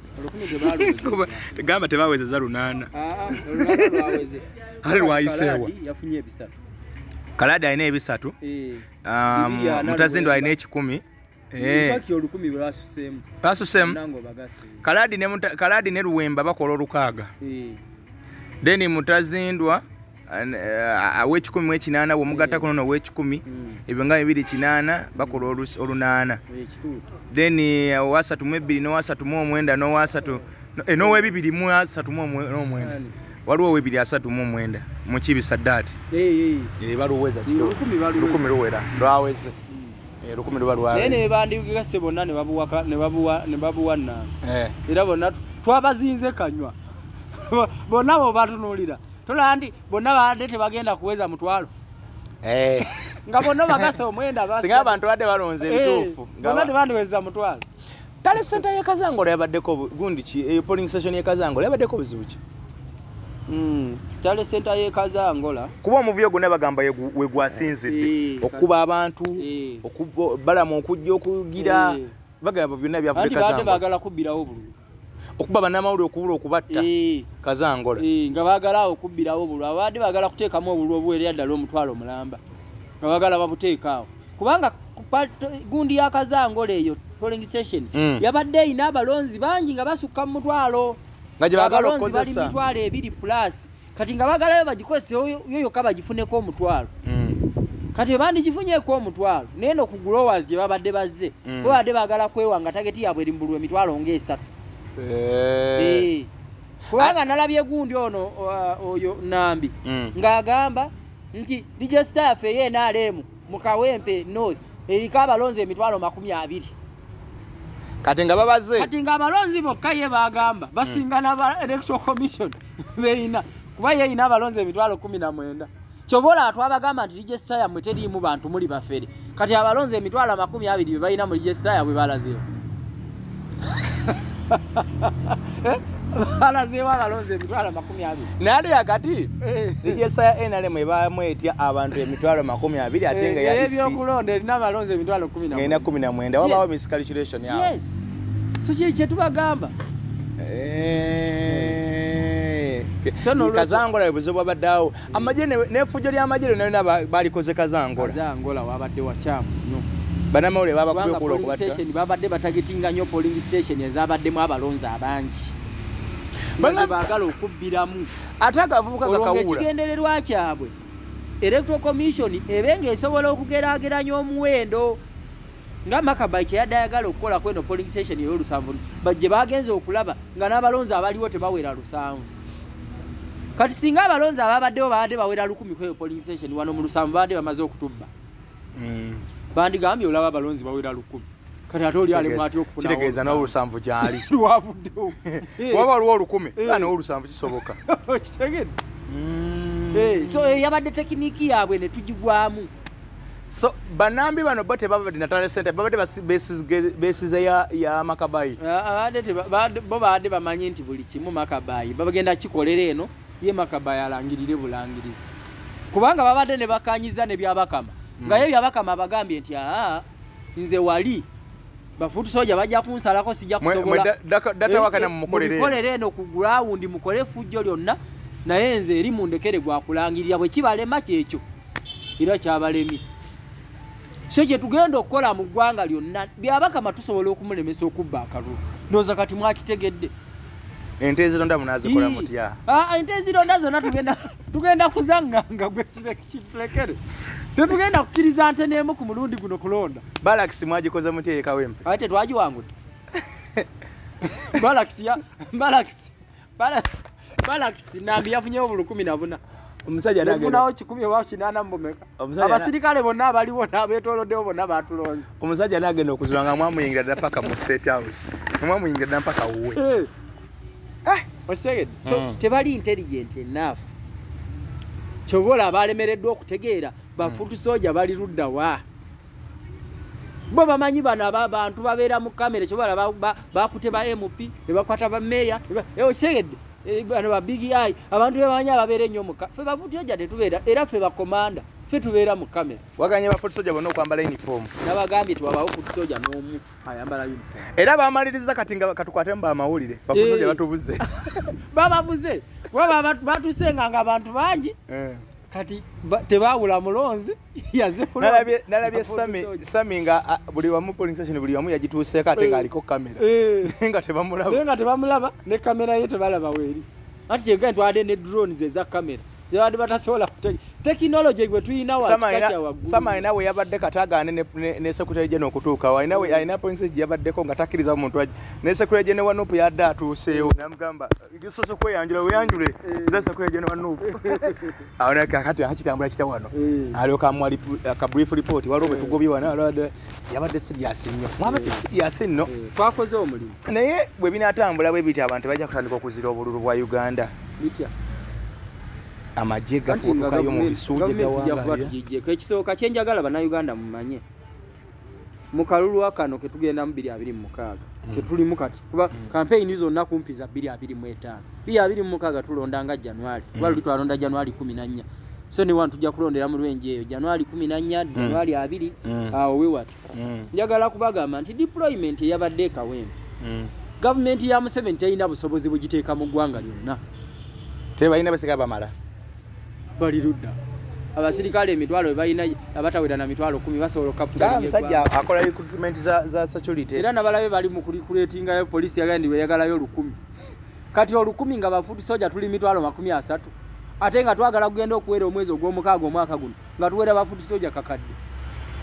Gamba tebawezezza 8. Ali lwayiseewa. Yafunye ebisatu. Kaladi alina ebisatu. Mutazindwa alina 10. Basusemu. Kaladi ne Luwemba bakola 6. Then Mutazindwa aw'ekikumi 18 bw'omugattako nono ow'ekikumi ebyo nga 28 bakola 8. Then owa32 n'owa39 n'owa3 n'ow'ebibiri mu 39 waliwo ow'ebiri 39 mu kibi Saddati. Baluweza kito 10 luwera lwaweze 10 luba lwaweze. Naye ne bandigase bonna ne babuwa nnaano. Era bonna twabazinze kanywa bonna bo batunuulira tolandi bonna badde tebagenda kuweza mutwalo. Nga bonna bagase omwenda basi. Singa abantu badde balonze ebituufu. Bonna tebandiweza mutwalo. Tale center ye Kazangola yabaddeko gundi ki eyo polling station ye Kazangola yabaddeko buzibu ki? Tale center ye Kazangola kuba omuvuyo gwonna bagamba we gwasinzidde okuba abantu balamu okujja okugira bagamba byonna bya Afrika Kazangola. Badde baagala kubbirawo obululu. Okuba bannamawulire okubula okubatta Kazangola. Nga baagala okubbirawo obululu. Abadde baagala kuteekamu obululu obuwerera ddala omutwalo mulamba. Nga baagala babuteeka awo. Kubanga gundi ya Kazangola eyo polling station yabadde erina abalonzi bangi nga basukka mu mutwalo. Nga gye baagala okukozesa. Bali mitwalo 2 plus. Kati nga baagalayo bagikozese yo yokka bagifuneko omutwalo. Kati bandigifunyeeko omutwalo naye no ku growers gye babadde bazze. Bo babadde baagala kwewanga target yaabwe eri mu bululu emitwalo nga 3. Kubanga nalabye gundi ono oyo Nambi ng'agamba nti register yaffe ey'NRM mu Kawempe North eriko abalonzi emitwalo 20. Kati nga babaze. Kati nga abalonzi bokka ye bagamba basinga n'aba Electoral Commission beeyina kuba yeeyina abalonzi emitwalo 19. Kyobola twabagamba nti register yammwe teriimu bantu muli bafere. Kati abalonzi emitwalo 20 be balina mu register yaabwe balazeewo. Balazeewo abalonzi emitwalo 20. Naye akati register ya NRM ebaamu etya abantu emitwalo 20 ate nga ya ebyokulonda erina abalonzi emitwalo 19. Ng'erina 19 wabaawo miscalculation yawo. Yes. So kye tubagamba. Kazangola obuzibu bwabadde awo. Amagye n'effujjo ly'amagye lyonna balikoze Kazangola. Kazangola wabadde wakyamu nnyo. Bannamawulire babakubye okuula okubatta. Babadde batagetinga nnyo polling station ezabaddemu abalonzi abangi. Baagala okubbiramu. Ate agavubuka gakawuula. Ekigendererwa kyabwe Electoral Commission ebe ng'esobola okugeraageranya omuwendo nga Makabai kye yadde ayagala okukola kweno polling station ey'olusanvu gye bagenze okulaba nga n'abalonzi abaliwo tebawera 7. Kati singa abalonzi ababaddewo babadde bawera 10 kweyo polling station wano mu 7 babadde bamaze okutubba. Bandigambye olaba abalonzi bawera 10. Kati ate oli alemu atya okufuna kitegeeza n'olusanvu gy'ali. Lwavuddewo. Waba waliwo 10 era n'olusanvu kisoboka. Okitegedde? So yabadde tekiniki yaabwe ne tugigwamu. So banambi bano bo tebabadde na tale center babadde besize ya Makabai. Bo babadde bamanyi nti buli kimu Makabai babagenda kikolera eno ye Makabai alangirire bulangirizi. Kubanga babadde ne bakanyiza ne byabakama. Nga ye byabakama abagambye nti nze wali Bafutu soja bajja kunsalako sijja kusobola. Data wakana mumukolere eno ku ground mukole fujjo lyonna, naye nze eri mundekere gwa kulangirira bwe kibalema kyekyo era kyabalemi. So kye tugenda okukola mu ggwanga lyonna Byabakama tusobola okumulemesa okubba akalulu. Ndowooza kati mwakitegedde. Ente ezironda munazikola mutya? Ente ezironda zonna tugenda kuzanganga gwe kitulekere. Tetugenda kukkiriza nte n'emu ku mulundi guno kulonda. Balakisi mwagikoze mutya e Kawempe? Ate twagiwangudde. Balakisi Nambi yafunyewo bulu 14. Omusajja nafunawo 180. Abasirikale bonna abaliwo n'abeetooloddewo bonna baatulonze. Omusajja n'agenda okuzula nga mwamuyingira dda paka mu State House. Mwamuyingira dda mpaka wuwe. Okitegedde? So tebali intelligent enough. Kyova olaba balemereddwa okutegeera bafutu soja bali ludda wa. Bo bamanyi bano abantu babeera mu kamera, kyova olaba bakute ba MP ne bakwata ba meya. Okitegedde? Bano ba Big Eye abantu bebamanyi ababeera ennyo mu ffe bafutu soja tetubeera, era ffe bakomanda ffe tubeera mu kamera. Waganye bafutu soja bonna okwambala uniform. Nabagambye tiwabaawo futu soja n'omu ayambala uniform. Era bamaliriza kati nga katukwatemu bamawulire bafutu soja batubuze. Bababuze kuba batusenga nga abantu bangi. Kati tebaawula mulonzi yaze kulonda. Nalabye Sami nga buli wamu polling station buli wamu yagituuseeko ate ng'aliko kamera. Nga tebamulaba. Nga tebamulaba ne kamera ye tebalaba weeri. Anti kyegenda twadde ne drones eza kamera. Zebadde batasobola tekinology gwe tulina wakika kya waggulu. Sama alina we yabadde katagaane ne secretary general okutuuka. Alina polling station yabaddeko nga takkiriza muntu ajja. Ne secretary general wa NUP yadde atuuseewo n'amugamba gisoose kweyanjula weyanjule nze secretary general wa NUP. Awo nakati akitambula kita wano. Alyoka amuwa ka brief report waliwo bwe tugobye wano yabadde serious nnyo. Mwabadde serious nno. Twakoze omulimu. Naye bwe binaatambula bwe bityo abantu bajja kutandika okuzira obululu bwa Uganda. Bitya? Amagye gafuutukayo mu bisuuje gawangalira. Ekisooka kye njagala bannayuganda mumanye, mu kalulu kano ke tugenda mu 2026 ke tulimu kati, kuba kampeyini zonna kumpi za 2025. 2026 tulonda nga January, kuba luli twalonda January 14. So ne wano tujja kulondera mu lwenje eyo January 14, January 2 awo we wati. Njagala kubagamba nti deployment eyabadde e Kawempe, gavumenti ya Museveni terina busobozi bugiteeka mu ggwanga lyonna. Tebalina basika bamala. Bali ludda. Abasirikale emitwalo balina abatawera na mitwalo 10 basobola okukaputula. Omusajja akola recruitment za security. Era nabalabe bali mu kurecruitingayo poliisi yagenda weyagalayo 1000. Kati 1000 nga bafutu soja tuli mitwalo 30. Ate nga twagala kugenda okuwera omwezi ogw'omukaaga omwaka guno nga tuwera bafutu soja kakadde.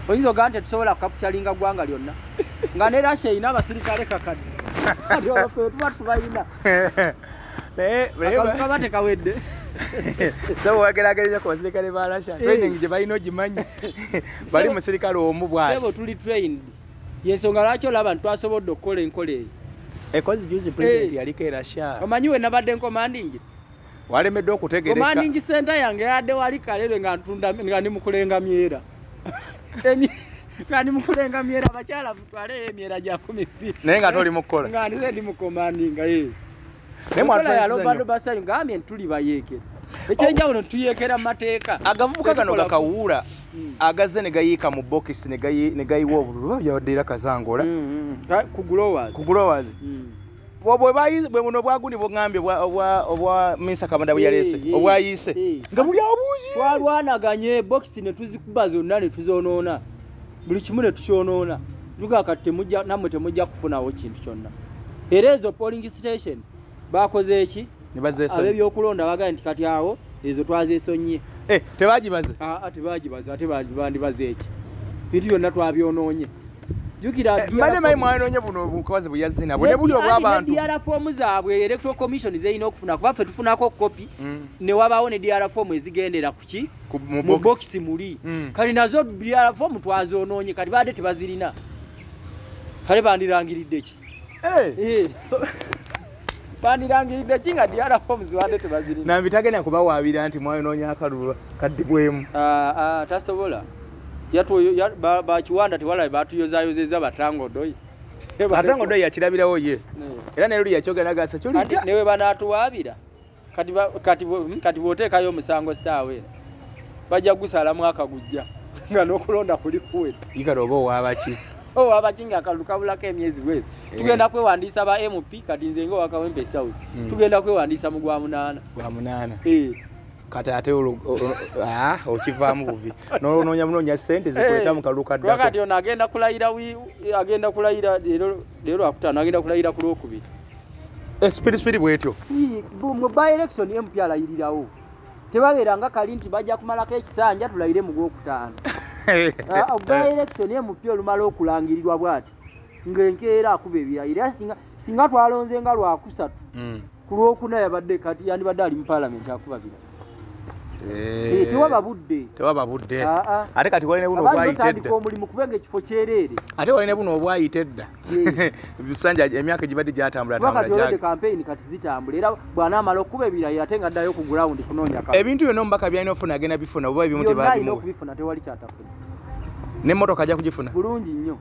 Oyinza ogamba nti tetusobola kukaputulalinga ggwanga lyonna. Nga ne Russia erina abasirikale kakadde. Ate olwo tuba tubalina. Akalulu tekawedde. So wageragereza ku basirikale ba Russia training gye balina ogimanyi. Bali musirikale omu bw'ati. Sebo tuli trained. Yensonga lwaki olaba nti twasobodde okukola enkola eyo. Ekozi juzi president yaliko e Russia. Omanyi we nabadde nkomandingi. Walemeddwa okutegereka. Commanding center yange yadde wali Kalere nga ntunda nga ndi mukulenga myera. Nga ndi mukulenga myera abakyala mutwale emyera gya 12. Naye nga toli mukukola. Nga nze ndi mukomandinga ye. Naye mwatwala basayo ngambye ntuli bayeekera. Ekyenjawulo ntuyekera mu mateeka. Agavubuka gano gakawuula agazze ne gayiika mu bokisi ne gayiwa obululu byabadde era kazangola. Ku growers. Ku growers. Bwe buno bwagundi bwongambye obwa Minsa Kabanda bwe yaleese obwayiise nga buli abuuzi. Twalwanaganye bokisi ne tuzikuba zonna ne tuzoonoona. Buli kimu ne tukyonoona. Tugaa kati temujja nammwe temujja kufunawo kintu kyonna. Era ezo polling station bakoze eki? Ab'ebyokulonda bagambye nti kati awo ezo twazeesonye. Tebagibaze? Tebagibaze ate bandibaze eki? Bintu byonna twabyonoonye. Jjukira mbadde manyi mwanoonye buno obukazi bwe yazze nabwo ne buli obw'abantu. DR form zaabwe Electoral Commission zerina okufuna kuba ffe tufunako kopi ne wabaawo ne DR form ezigendera ku ki? Mu bokisi muli. Kati nazo DR form twazoonoonye kati badde tebazirina. Kale bandirangiridde ki? Bandirangiridde ki nga DR form zibadde tebazirina? Nambi tagenda kubawaabira nti mwanoonya akalulu kaddibwemu. Tasobola. Bakiwanda tewalabe batuyozayozeza Batango Doyi. Batango Doyi yakirabirawo ye. Era ne luli yakyogera ga security. Ate ne we banaatuwaabira. Kati bw'oteekayo omusango ssaawa eno bajja gusala mwaka gujja nga n'okulonda kuli kuwedde. Ikalo oba owaaba ki? Owabakinga akalulu kabulako emyezi bwezi. Tugenda kwewandiisa ba MP kati nze nga owa Kawempe South. Tugenda kwewandiisa mu gwa 8. Gwa 8. Kati ate okivaamu buvi. N'onoonya bunoonya ssente zikuleeta mu kalulu kaddako. Kati ono agenda kulayira agenda kulayira leero Lwakutaano, agenda kulayira ku Lwokubiri. Speed bwetyo. Mu by election MP alayirirawo. Tebabeeranga kali nti bajja kumalako ekisanja tulayire mu Gwokutaano. By election MP olumala okulangirirwa bw'ati ng'enkeera akuba ebirayiro. Era singa twalonze nga Lwakusatu ku Lwokuna yabadde kati yandibadde ali mu paalamenti akuba birayiro. Tewaba budde. Tewaba budde. Ate kati walina buno obwayita edda. Omulimu kubanga ekifo kyereere. Ate walina buno obwayita edda. Ebisanja emyaka egibadde gyatambula tambula. Kati olwedde campaign kati zitambula era bw'anaamala okuba ebirayiro ate nga addayo ku ground kunoonya kalulu. Ebintu byonna omubaka by'alina okufuna agenda bifuna oba ebimu tebabimuwa. Byonna alina okubifuna tewali kyatafuna. N'emmotoka ajja kugifuna? Bulungi nnyo.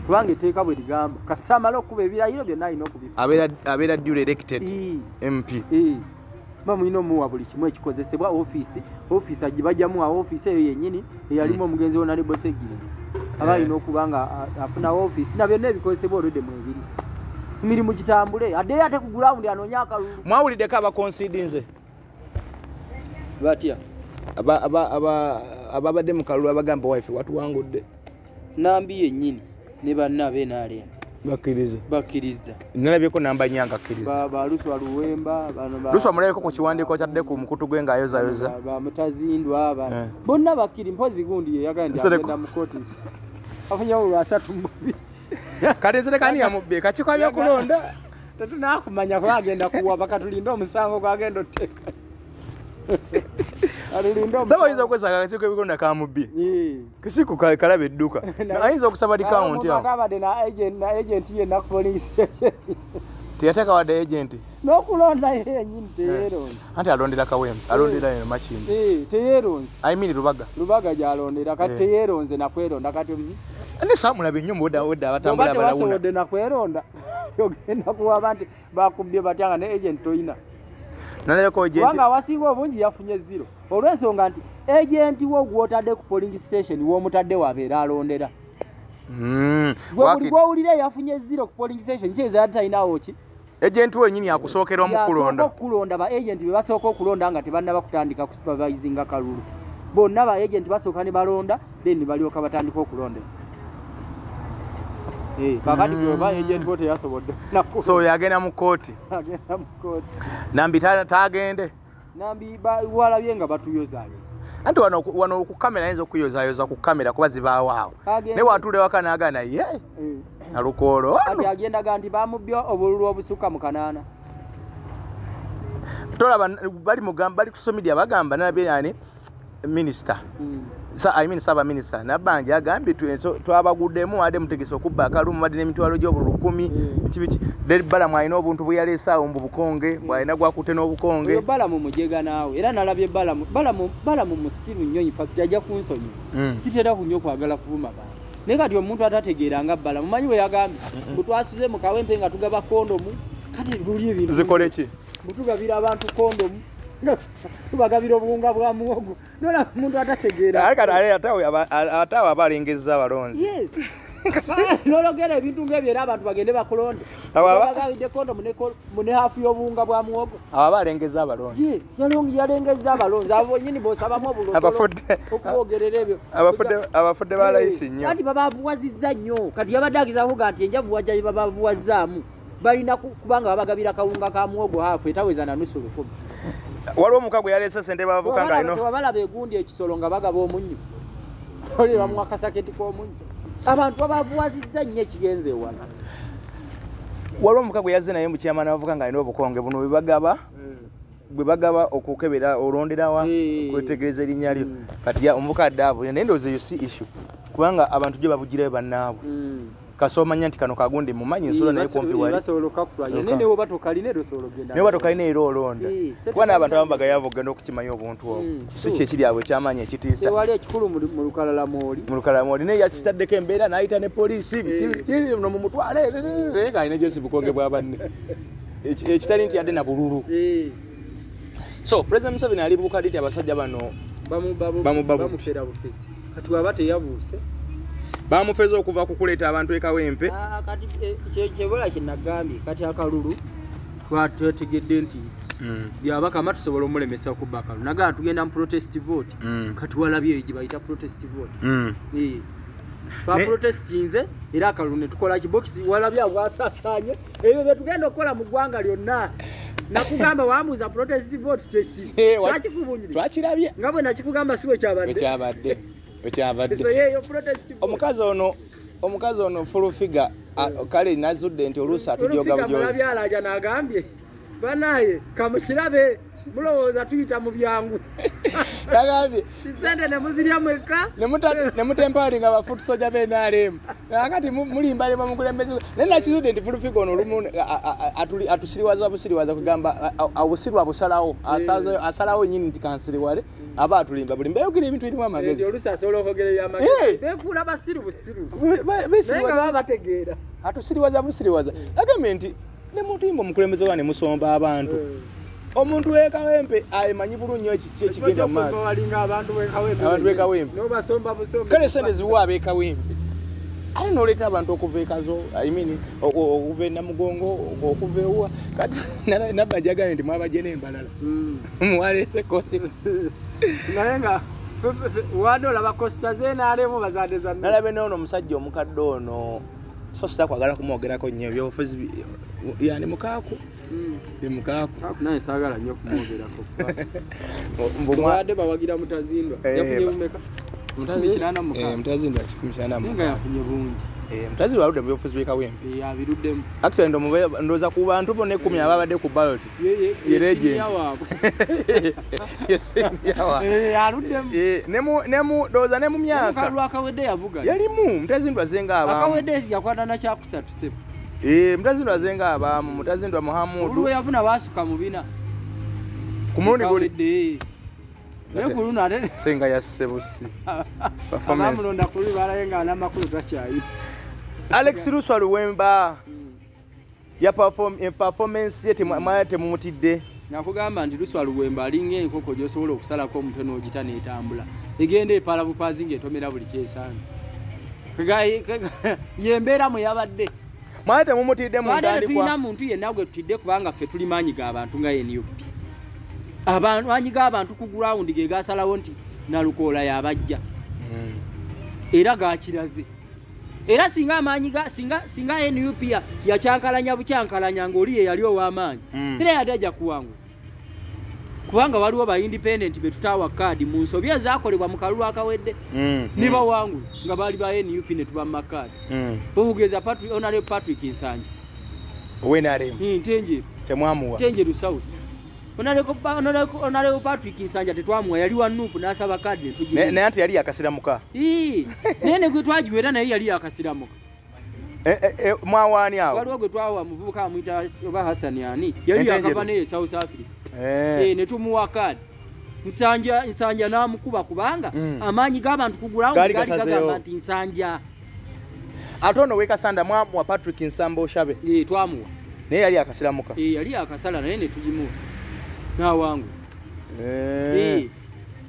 Kubanga etteeka bwe ligamba kasita amala okuba ebirayiro byonna alina okubifuna. Abeera duly elected MP. Mulina omuwa buli kimu ekikozesebwa ofiisi agibajjamuwa ofiisi eyo yennyini eyalimu omugenzi Honorable Ssegirinya. Aba alina okuba nga afuna ofiisi na byonna ebikozesebwa olwedde mu ebiri. Emirimu gitambule addeyo ate ku ground anoonye akalulu. Mwawuliddeko abakonsidinze? Batya? Ababadde mu kalulu abagamba waife watuwangudde. Nambi yennyini ne banna ab'NRM. Bakkiriza. Nalabyeko namba nnya nga akkiriza. Ba Luswa Luwemba bano ba Luswa mulabeko ku kiwandiiko kyadde ku mukutu gwe ng'ayozayoza. Ba Mutazindwa ba bonna bakkiri mpozi gundi ye yagamba nti agenda mu kooti. Afunye olwa 32. Kati nsereko ani yamubbye kakiiko ebyokulonda? Tetunakumanya kuba agenda kuwa bakatulinde omusango gwagenda oteeka. Saba oyinza okwesanga akakiiko ebyokulonda kamubbye. Kisiku kalaba edduka. Ayinza okusaba discount awo. Abadde na agent yenna ku polling station. Teyateeka wadde agent. N'okulonda ye yennyini teyeeronze. Anti alondera Kawempe, alondera eno Makindye. Teyeeronze. I mean Lubaga. Lubaga gy'alondera kati teyeeronze nakweronda kati. Ne saamulabye nnyo mu budde abatambula balawuna. Tewasobodde nakweronda. Ogenda kuwaba nti bakubbye batya nga ne agent toyina. Nalabeko agent. Kubanga awasinga obungi yafunye 0. Olw'ensonga nti agent wo gw'otadde ku polling station w'omutadde wabeera alondera. Gwe gw'owulira yafunye 0 ku polling station kitegeeza talinawo ki? Agent wennyini akusookera omukulonda. Yasooka okulonda ba agent be basooka okulonda nga tebannaba kutandika kusupervisinga kalulu. Bonna ba agent basooka ne balonda then balyoka batandika okulondesa. Kakati bw'oba agent wo teyasobodde. So yagenda mu kooti. Agenda mu kooti. Nambi taagende. Nambi walabye nga batuyozaayoza. Anti wano ku kamera ayinza okuyozaayoza ku kamera kuba zibaawo awo. Naye watuula ewaka n'agaana ye. Alukoolo. Kati agendaga nti bamubbye obululu obusukka mu 8. Tolaba bali ku social media bagamba nalabye ani minister. I mean Saba minister Nabanja agambye twabaguddemu ade mutegese okubba akalulu mubadde n'emitwalo gy'obululu 10 biki biki. Balamu alina obuntu bwe yaleese awo mbu bukonge bw'alina gwakutte n'obukonge. Oyo Balamu mujega naawe era nalabye Balamu musiru nnyo in fact ajja kunsonyiwa. Sitera nnyo kwagala kuvuma bantu. Naye kati omuntu atategeera nga Balamu manyi bwe yagambye mbu twasuze mu Kawempe nga tugaba kondomu kati luli ebintu zikole ki? Mbu tugabira abantu kondomu nga tubagabira obuwunga bwa muwogo. Nolaba omuntu atategeera. Ate awo aba alengezza abalonzi. Yes. Nologera ebintu ng'ebyo era abantu bagende bakulonde. Bagabidde kondomu ne hafu y'obuwunga bwa muwogo. Abo aba alengezza abalonzi. Yes, yalengezza abalonzi. Abo bonnyini b'osabamu obulosolo okwogerera ebyo. Abafudde ba layisi nnyo. Kati babavuwazizza nnyo. Kati yabadde agezaako kugaa nti enjavuwa gye babavuwazzaamu balina kubanga babagabira kawunga ka muwogo hafu etaweza na nusu 10,000. Waliwo omuka gwe yaleese ssente bavuka nga alina. Tewabalaba egundi ekisolo nga bagaba omunnyo. Oli bamuwa akasaketi k'omunnyo. Abantu babavuwazizza nnyo ekigenze ewala. Waliwo omuka gwe yazze naye mu kyama n'abavuka nga alina obukonge buno bwe bagaba okukebera olonderawa kwetegereza erinnya lyo. Kati omuvuka adde abo naye ndowooza eyo si issue kubanga abantu gye babugirayo bannaabwe. Kasomanya nti kano kagundi mumanyi nsula naye kumpi wali. Basobola okukakutwalira naye ne bw'oba tokalina era osobola okugenda. Naye bw'oba tokalina era olonda. Kuba n'abantu abamu bagayavu okugenda okukimanya obuntu obwo. Si kye kiri awo ekyamaanyi ekitiisa. Tewali ekikulu mu lukalala mw'oli. Mu lukalala mw'oli naye yakitaddeko embeera n'ayita ne poliisi biki no mumutwale naye ng'alina Jesse bukonge bwa banne. Ekitali nti yadde na bululu. So President Museveni alibuuka ddi nti abasajja bano bamufera bufezi. Kati bw'aba teyabuuse. Bamufeza okuva ku kuleeta abantu e Kawempe. Kati kyebola kye nagambye kati akalulu twetegedde nti Byabakama tusobola omulemesa okubba akalulu. Nagamba tugenda mu protest vote. Kati walabye eyo gye bayita protest vote. Baprotestinze era akalulu ne tukola kibokisi walabye abwasaasaanye ebyo bye tugenda okukola mu ggwanga lyonna. Nakugamba wambuuza protest vote kyeki? Sakikubunyiri. Twakirabye. Nga bwe nakikugamba si bwe kyabadde. Bwe kyabadde. So yeeyo protest vote. Omukazi ono full figure kale nazudde nti oluusi atujooga bujozi. Mulabye alaja n'agambye banaye kamukirabe mulowooza tuyita mu byangu. Nagambye sente ne muzirya mwekka ne mutempalinga ba foot soldier be NRM. Kakati mulimbalema mukulembeze. Naye nakizudde nti full figure ono olumu atusiriwaza busiriwaza kugamba obusirwa busalawo asalawo nnyini nti kansiriwale aba atulimba bulimba yogera ebintu ebirimu amagezi. Oluusi asobola okwogera ebyamagezi. Beefuula basiru busiru. Naye nga baba bategeera. Atusiriwaza busiriwaza. Agambye nti ne mutimba omukulembeze wa ne musomba abantu. Omuntu w'e Kawempe amanyi bulungi nnyo ekiki ekigenda mu maaso. Walinga abantu b'e Kawempe. Abantu b'e Kawempe. N'obasomba busombe. Kale sente ziwa ab'e Kawempe. Ate n'oleeta abantu okuva e Kazo, I mean, okuva e Namugongo, okuva ewa. Kati Nabbanja agambye nti mwabajje n'embalala. Mwaleese kosi. Naye nga wadde olaba kosita z'NRM bazadde za Nalabye n'ono omusajja omukadde ono. So sitakwagala kumwogerako nnyo ebyobufuzi yani mukaaku. Mukaaku. Naye saagala nnyo kumwogerako. Mbadde bawagira Mutazindwa. Yafunye bumeka? 186. Mutazindwa 186. Nga yafunye bungi. Mutazindwa aludde mu byobufuzi by'e Kawempe. Abiruddemu. Actually ndowooza ku bantu bonna 10 ababadde ku ballot. Ye legend. Ye senior waabwe. Aluddemu. Ndowooza ne mu myaka. Akalulu akawedde yavuga. Yalimu Mutazindwa azenga abaamu. Akawedde yakwata na kyakusatu ssebo. Mutazindwa azenga abaamu, Mutazindwa Muhammadu. Olwo yafuna baasuka mu bina. Ku mulundi guli. Naye ku luno ate Senga yasse busi. Abamulonda ku luli balaye nga n'amakulu takyayi. Alex Luswa Luwemba ya performance ye temumutidde. Nakugamba nti Luswa Luwemba alinga enkoko gy'osobola okusalako omutwe n'ogita n'etambula. Egenda epaala bupaazi ng'etomera buli kyesanze. Ye mbeera mwe yabadde. Mwali temumutidde mu ntandikwa. Tulina muntu yenna gwe tutidde kubanga ffe tuli maanyi g'abantu nga NUP. Amaanyi g'abantu ku ground ge gasalawo nti Nalukoola y'abajja. Era gakiraze. Era singa amaanyi ga singa NUP yakyankalanya bukyankalanya ng'oli ye yali ow'amaanyi. Era yali ajja kuwangula. Kubanga waliwo ba independent be tutaawa kaadi mu nsobi ezaakolebwa mu kalulu akawedde. Ne bawangula nga baali ba NUP ne tubamma kaadi. Okugeza Honorable Patrick Nsanja. Owe NRM. Ntenjeru. Temwamuwa. Ntenjeru South. Honorable Patrick Nsanja tetwamuwa yali wa NUP n'asaba kaadi ne tugimuwa. Naye anti yali yakasiramuka. Naye ne gwe twagiwera naye yali yakasiramuka. Mwawaani awo? Waliwo gwe twawa muvubuka amuyita oba Hassan ani yali yakava naye South Africa. Ne tumuwa kaadi. Nsanja n'amukuba kubanga amaanyi g'abantu ku ground gaali gagamba nti Nsanja. Ate ono w'e Kasanda mwamuwa Patrick Nsamba Oshabe. Twamuwa. Naye yali akasiramuka. Yali akasala naye ne tugimuwa. N'awangula.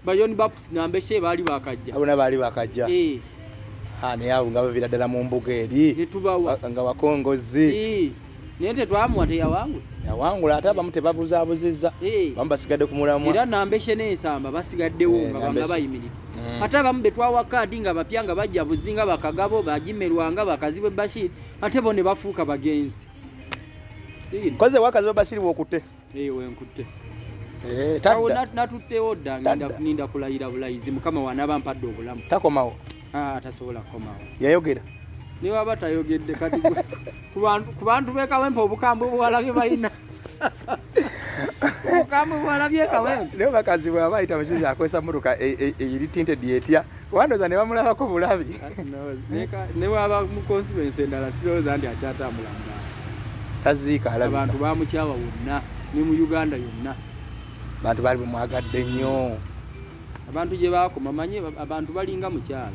Ba John Baptist Nambeshe baali bakajja. Abo nabo baali bakajja. Naye abo nga baviira ddala mu mbuga eri. Ne tubawa. Nga bakongozi. Naye tetwamuwa teyawangula. Yawangula ate abamu tebabuzaabuzizza. Abamu basigadde ku mulamwa. Era Nambeshe n'Ensamba basigaddewo nga bayimiridde. Ate abamu be twawa kaadi nga bapya nga bajja Buzinga Bakagabo bagimerwanga Bakazibwe Bashir ate bo ne bafuuka bagenzi. Koze Wakazibwe Bashir w'okutte. Wenkutte. Natuttewo dda ninda kulayira bulayizi Mukama wanaaba mpadde obulamu. Takomawo. Tasobola kukomawo. Yayogera. Ne bw'aba tayogedde kati ku bantu b'e Kawempe obukambwe bwalabye balina. Obukambwe bwalabye Kawempe. Naye Bakazibwe aba ayita musezi akozesa mmotoka eri tinted etya. Wandowooza ne bamulabako bulabi. Ne bw'aba mu constituency endala sirowooza nti akyatambula mu bantu. Taziika alabika. Abantu baamukyawa wonna ne mu Uganda yonna. Abantu baali bamwagadde nnyo. Abantu gye baakoma manyi abantu balinga mukyala.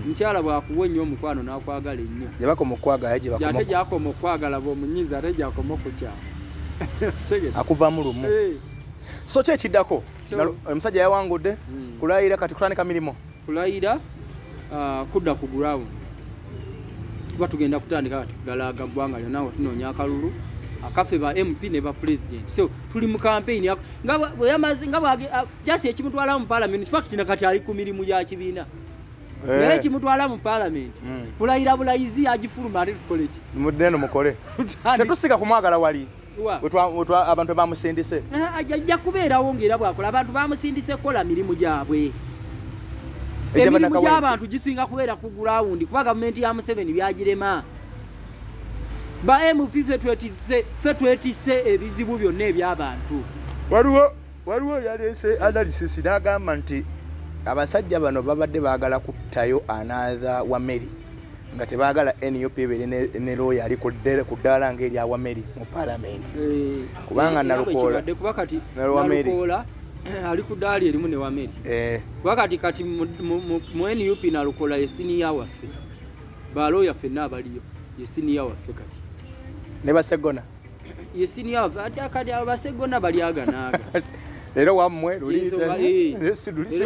Mukyala bw'akuwa ennyo omukwano n'akwagala ennyo. Gye bakoma okwagala gye bakoma. Ate gy'akoma okwagala bw'omunyiiza ate gy'akoma okukyawa. Akuvamu lumu. So ki ekiddako? Omusajja yawangudde kulayira kati kutandika mirimu. Kulayira kudda ku ground. Kuba tugenda kutandika kati kugalaga ggwanga lyonna nga tunoonya akalulu akaffe ba MP ne ba president. So tuli mu campaign nga bwe yamaze nga just ekimutwala mu parliament, in fact nakati ali ku mirimu gya kibiina. Naye ekimutwala mu parliament kulayira bulayizi agifuluma ate tukole ki? Muddeno mukole. Tetusiga kumwagala wali. Abantu bamusindise. Ajja kubeerawo ng'era bw'akola, abantu bamusindise kukola mirimu gyabwe. Emirimu gy'abantu gisinga kubeera ku ground kuba gavumenti ya Museveni byagirema. Ba MP ffe twetisse ebizibu byonna eby'abantu. Waliwo yaleese analysis n'agamba nti abasajja bano babadde baagala kuttayo another Wameri nga tebaagala NUP ebeere ne lawyer ali ku ddaala ng'erya Wameri mu parliament. Kubanga Nalukoola kuba kati Nalukoola ali ku ddaala erimu ne Wameri. Kuba kati mu NUP Nalukoola ye senior waffe. Ba lawyer ffenna abaliyo ye senior waffe kati. Ne Basegona. Ye senior waffe ate kati Abasegona balyaganaaga. Leero wammwe luli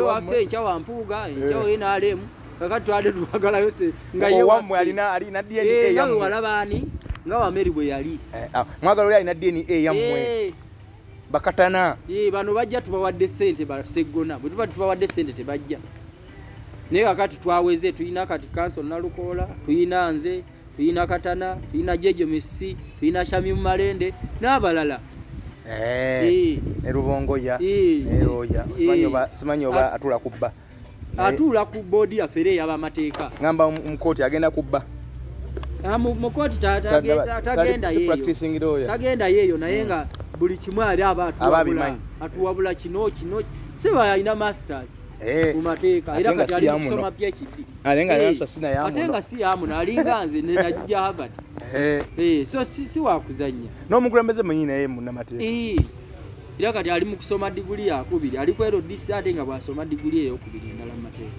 waffe enkya wa Mpuuga, enkya wa NRM. Kakati twade twagalayo se nga ye wammwe alina DNA yammwe. Nga walabaani nga Wameri bwe yali. Mwagala oli alina DNA yammwe. Bakatana. Bano bajja tubawadde ssente Basegona. Bwe tuba tubawadde ssente tebajja. Naye kakati twaweze tulina kati Council Nalukoola, tulina nze, tulina Katana, tulina Jejo Messi, tulina Shamimu Malende n'abalala. Ne Rubongoya, ne Roya, simanyi oba atula kubba. Atula ku boodi yaffe era ey'abamateeka. Ngamba mu kooti agenda kubba. Mu kooti tagenda yeeyo. Tagenda yeeyo naye nga buli kimu ali aba atuwabula kino kino. Siba alina masters mu mateeka era kati ali kusoma PhD. Ate nga si yamuno alinga nze nagijja Harvard. So si wakuzannya. N'omukulembeze mwennyini naye munnamateeka. Era kati ali mu kusoma diguli yakubiri, ali ku LDC ate nga bw'asoma diguli ey'okubiri endala mu mateeka.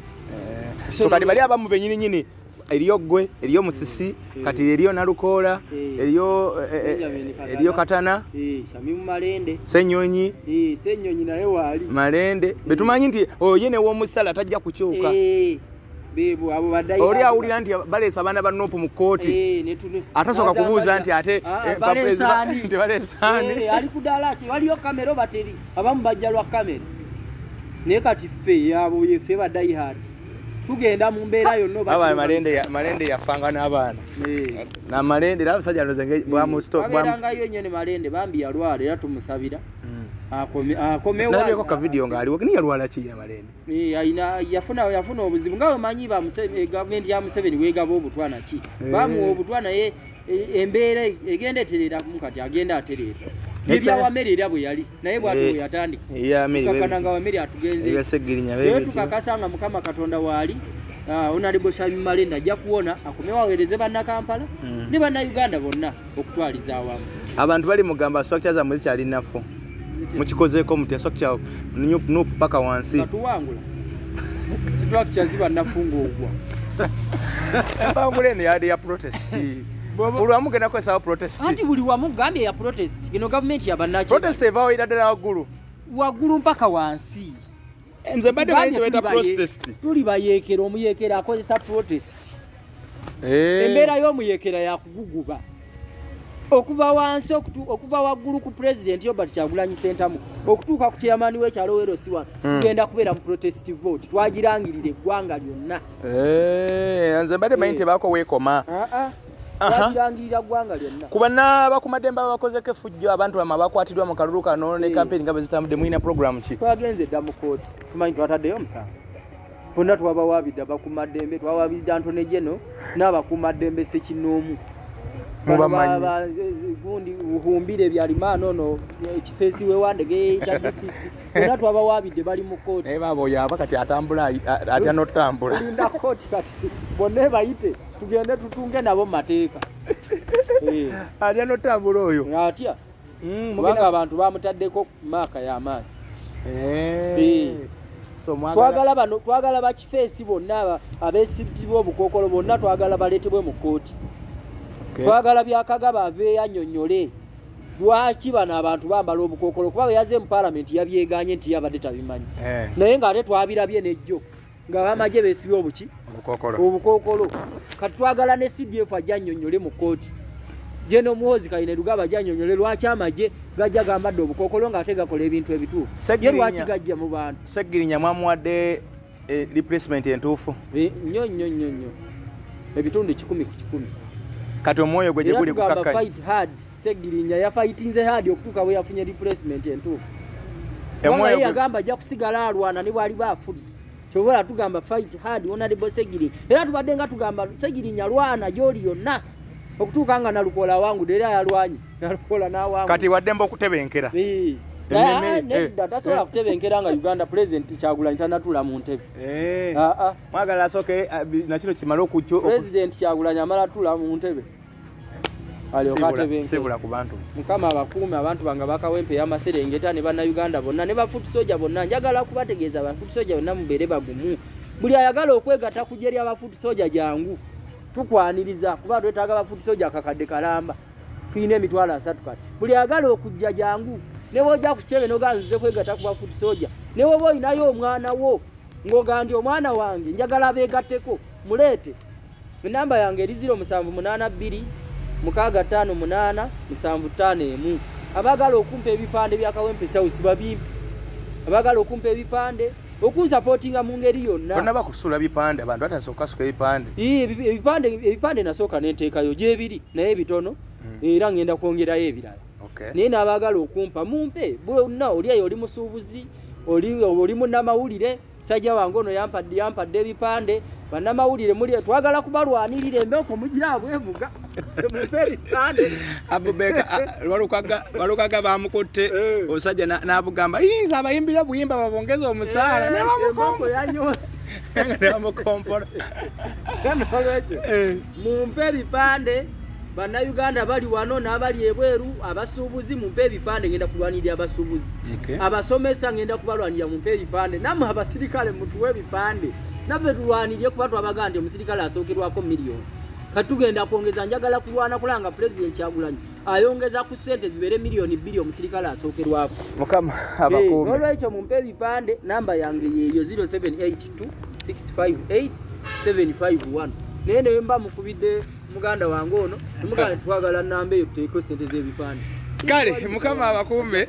So kati bali abamu bennyini nnyini eriyo ggwe, eriyo Musisi, kati eriyo Nalukoola, eriyo Katana, Shamimu Malende, Ssenyonyi, Ssenyonyi naye waali Malende. Betumanyi nti oyo ye ne w'omusala tajja kukyuka. Bebo abo baddayi. Oli awulira nti baleese abaana ba NUP mu kkooti. Atasooka kubuuza nti ate baleesaani. Ali ku ddaala ki waliyo kamera oba teri, abamu bajja lwa kamera. Naye kati ffe abo ffe ba die hard. Tugenda mu mbeera yonna oba Malende yafanga n'abaana. Na Malende era abasajja nze bwamu-stop babeerangayo nnyo ne Malende bambi yalwala era tumusabira. Akomewo. Nalabyeko ka video ng'aliwo, naye yalwala ki ye Malende? Yafuna obuzibu nga omanyi gavumenti ya Museveni weegaba obutwa naki. Bamuwa obutwa naye embeera egenda etereeramu kati agenda atereera. Ebya Wameri era bwe yali naye bw'atyo bwe yatandika. Tukakana nga Wameri atugenze. Naye tukakasa nga Mukama Katonda waali Honorable Shamimu Malende ajja kuwona akomewo aweereze bannakampala ne bannayuganda bonna okutwaliza awamu. Abantu bali mugamba structure zammwe zikyali nnafu. Mukikozeeko mutya structure NUP paka wansi. Tuwangula. Structure ziba nnafu ng'ogwa. Empangula eno yali ya protest. Buli wamu genda kukozesa protest. Anti buli wamu gambye ya protest. Eno gavumenti ya bannakyewa. Protest evaawo era ddala waggulu. Waggulu mpaka wansi. Nze mbadde manyi kye bayita protest. Tuli bayeekera, omuyeekera akozesa protest. Embeera y'omuyeekera yakuguguba. Okuva wansi okuva waggulu ku president Robert Kyagulanyi Ssentamu okutuuka ku chairman w'ekyalo LC1 tugenda kubeera mu protest vote twagirangirira eggwanga lyonna. Nze mbadde manyi tebaako weekoma. Twagirangirira ggwanga lyonna. Ku banna abakuumaddembe abakozeko effujjo abantu bamwe abakwatiddwa mu kalulu kano ne campaign nga bwe zitambudde mulina program ki? Twagenze dda mu kkooti, tumanyi twataddeyo omusango. Bonna twabawaabidde abakuumaddembe, twawaabidde Anthony General n'abakuumaddembe ssekinnoomu. Gundi buhumbire byalima ono ekifeesi wewandege ekya DPC bonna twabawaabidde bali mu kkooti. Naye baaba oyo aba kati atambula atya n'otambula. Tulinda kkooti kati bonna bayite tugende tutunge nabo mu mateeka. Atya n'otambula oyo. Atya kubanga abantu bamutaddeko maaka y'amaanyi. Twagala bano, twagala bakifeesi bonna abeesibibwa obukookolo bonna twagala baleetebwe mu kkooti. Twagala Byakagaba aveeyo annyonnyole lwaki bano abantu bambala obukookolo kuba bwe yazze mu paalamenti yabyegaanye nti yabadde tabimanyi. Naye ng'ate twabirabye n'ejjo. Ng'abamagye beesibye obuki? Obukookolo. Kati twagala ne CDF ajja annyonnyole mu kkooti. General Muhoozi Kainerugaba ajja annyonnyole lwaki amagye gajja gambadde obukookolo ng'ate gakola ebintu ebituufu. Ye lwaki gajja mu bantu? Ssegirinya mwamuwadde replacement entuufu? Nnyo nnyo nnyo nnyo. Ebitundu 100 ku 100. Kati omwoyo gwe gye guli kukakkanya. Fight hard. Ssegirinya yafightinze hard okutuuka bwe yafunye replacement entuufu. Omwoyo yagamba ajja kusigala alwana ne bw'aliba afudde. Kyobola tugamba fight hard Honorable Ssegirinya. Era tubadde nga tugamba Ssegirinya lwana gy'oli yonna okutuuka nga Nalukola awangudde, era yalwanye Nalukola n'awangula. Kati waddembe okutebenkera. Nedda, tasobola kutebenkera nga Uganda President Kyagulanyi tannatuula mu ntebe. Mwagala asooke nakino kimale okujja. President Kyagulanyi amala atuula mu ntebe alyoke atebenkere. Sibula ku bantu. Mukama abakuume abantu bange abakawempe y'amaserengeta ne bannayuganda bonna ne ba foot soldier bonna. Njagala kubategeeza ba foot soldier bonna mubeere bagumu. Buli ayagala okwegatta ku ggye lya foot soldier jangu, tukwaniriza kuba twetaaga ba foot soldier akakadde kalamba, tulina 30,000 kati. Buli ayagala okujja jangu, ne bw'ojja ku kyebe n'ogamba nzize kwegatta ku ba foot soldier, ne bw'oba olinayo omwana wo ng'ogamba nti omwana wange njagala beegatteko, muleete. Enamba yange eri 0782 658 751. Abaagala okumpa ebipande bya Kawempe South babimpe, abaagala okumpa ebipande okunsupportinga mu ngeri yonna. Bonna bakusula bipande, abantu batasooka kukasuka ebipande. Ebipande nasooka nenteekayo gyebiri naye bitono, era ngenda kwongerayo ebirala. Naye n'abaagala okumpa mumpe bonna. Oli eyo oli musuubuzi, oli munnamawulire, sajja wange ono yampadde ebipande. Bannamawulire muli twagala kubalwanirira, emboko mugira bwevuga, mumpe ebipande. Abubeka Walukaga bamukutte omusajja n'abugamba yinza abayimbira buyimba babongeze omusaala nebamukompola. Nolwekyo mumpe ebipande, bannayuganda bali wano n'abali ebweru, abasuubuzi mumpe ebipande, ngenda kulwanirira abasuubuzi. Abasomesa ngenda kubalwanirira, mumpe ebipande. Nammwe abasirikale mutuwe ebipande, naffe tulwanirire kuba twabagamba nti omusirikale asookerwako miliyoni. Kati tugenda kwongeza, njagala kulwana kulanga President Kyagulanyi ayongeza ku ssente zibeere 2 miliyoni omusirikale asookerwako. Mukama abakuume. Nolwekyo mumpe ebipande, namba yange yeeyo 0782 658 751. Naye ne mba mukubidde muganda wange ono, nemuganda twagala namba eyo tuteeko ssente z'ebipande. Kale Mukama abakuume,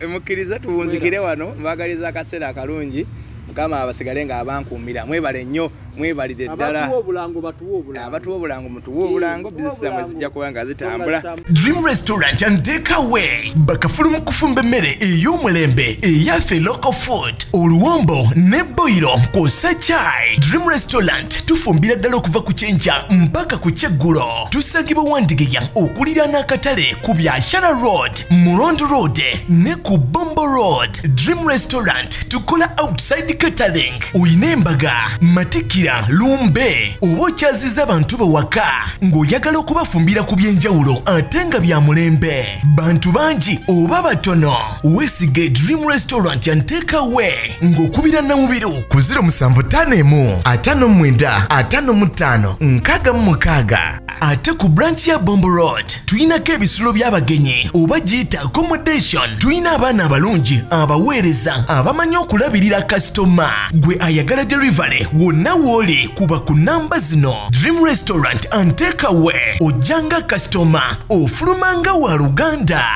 mukkirize tuwunzikire wano, mbagaliza akaseera akalungi. Mukama abasigale nga abankuumira. Mwebale nnyo, mwebalire ddala. Abatuwa obulango batuwe obulango. Abatuwa obulango mutuwe obulango, bizinesi zammwe zijja kuba nga zitambula. Dream Restaurant and Takeaway bakafulu mu kufumba emmere ey'omulembe eyaffe local food, oluwombo ne boyiro kw'ossa chai. Dream Restaurant tufumbira ddala okuva ku kyenkya mpaka ku kyeggulo. Tusangibwa Wandigeya okuliraana akatale ku Biashara Road, Murondo Road ne ku Bombo Road. Dream Restaurant tukola outside catering. Oyina embaga, matikira, lumbe oba okyaziza abantu bawaka ng'oyagala okubafumbira ku byenjawulo ate nga bya mulembe. Bantu bangi oba batono, weesige Dream Restaurant and Takeaway ng'okubira Namubiru ku 0751 59 55 66. Ate ku branch ya Bombo Road tuyinako ebisulo by'abagenyi oba giyita accommodation. Tuyina abaana abalungi abaweereza abamanyi okulabirira kasitoma. Gwe ayagala delivery wonna w'oli kuba ku namba zino. Dream Restaurant and Takeaway, ojjanga kasitoma ofulumanga wa luganda.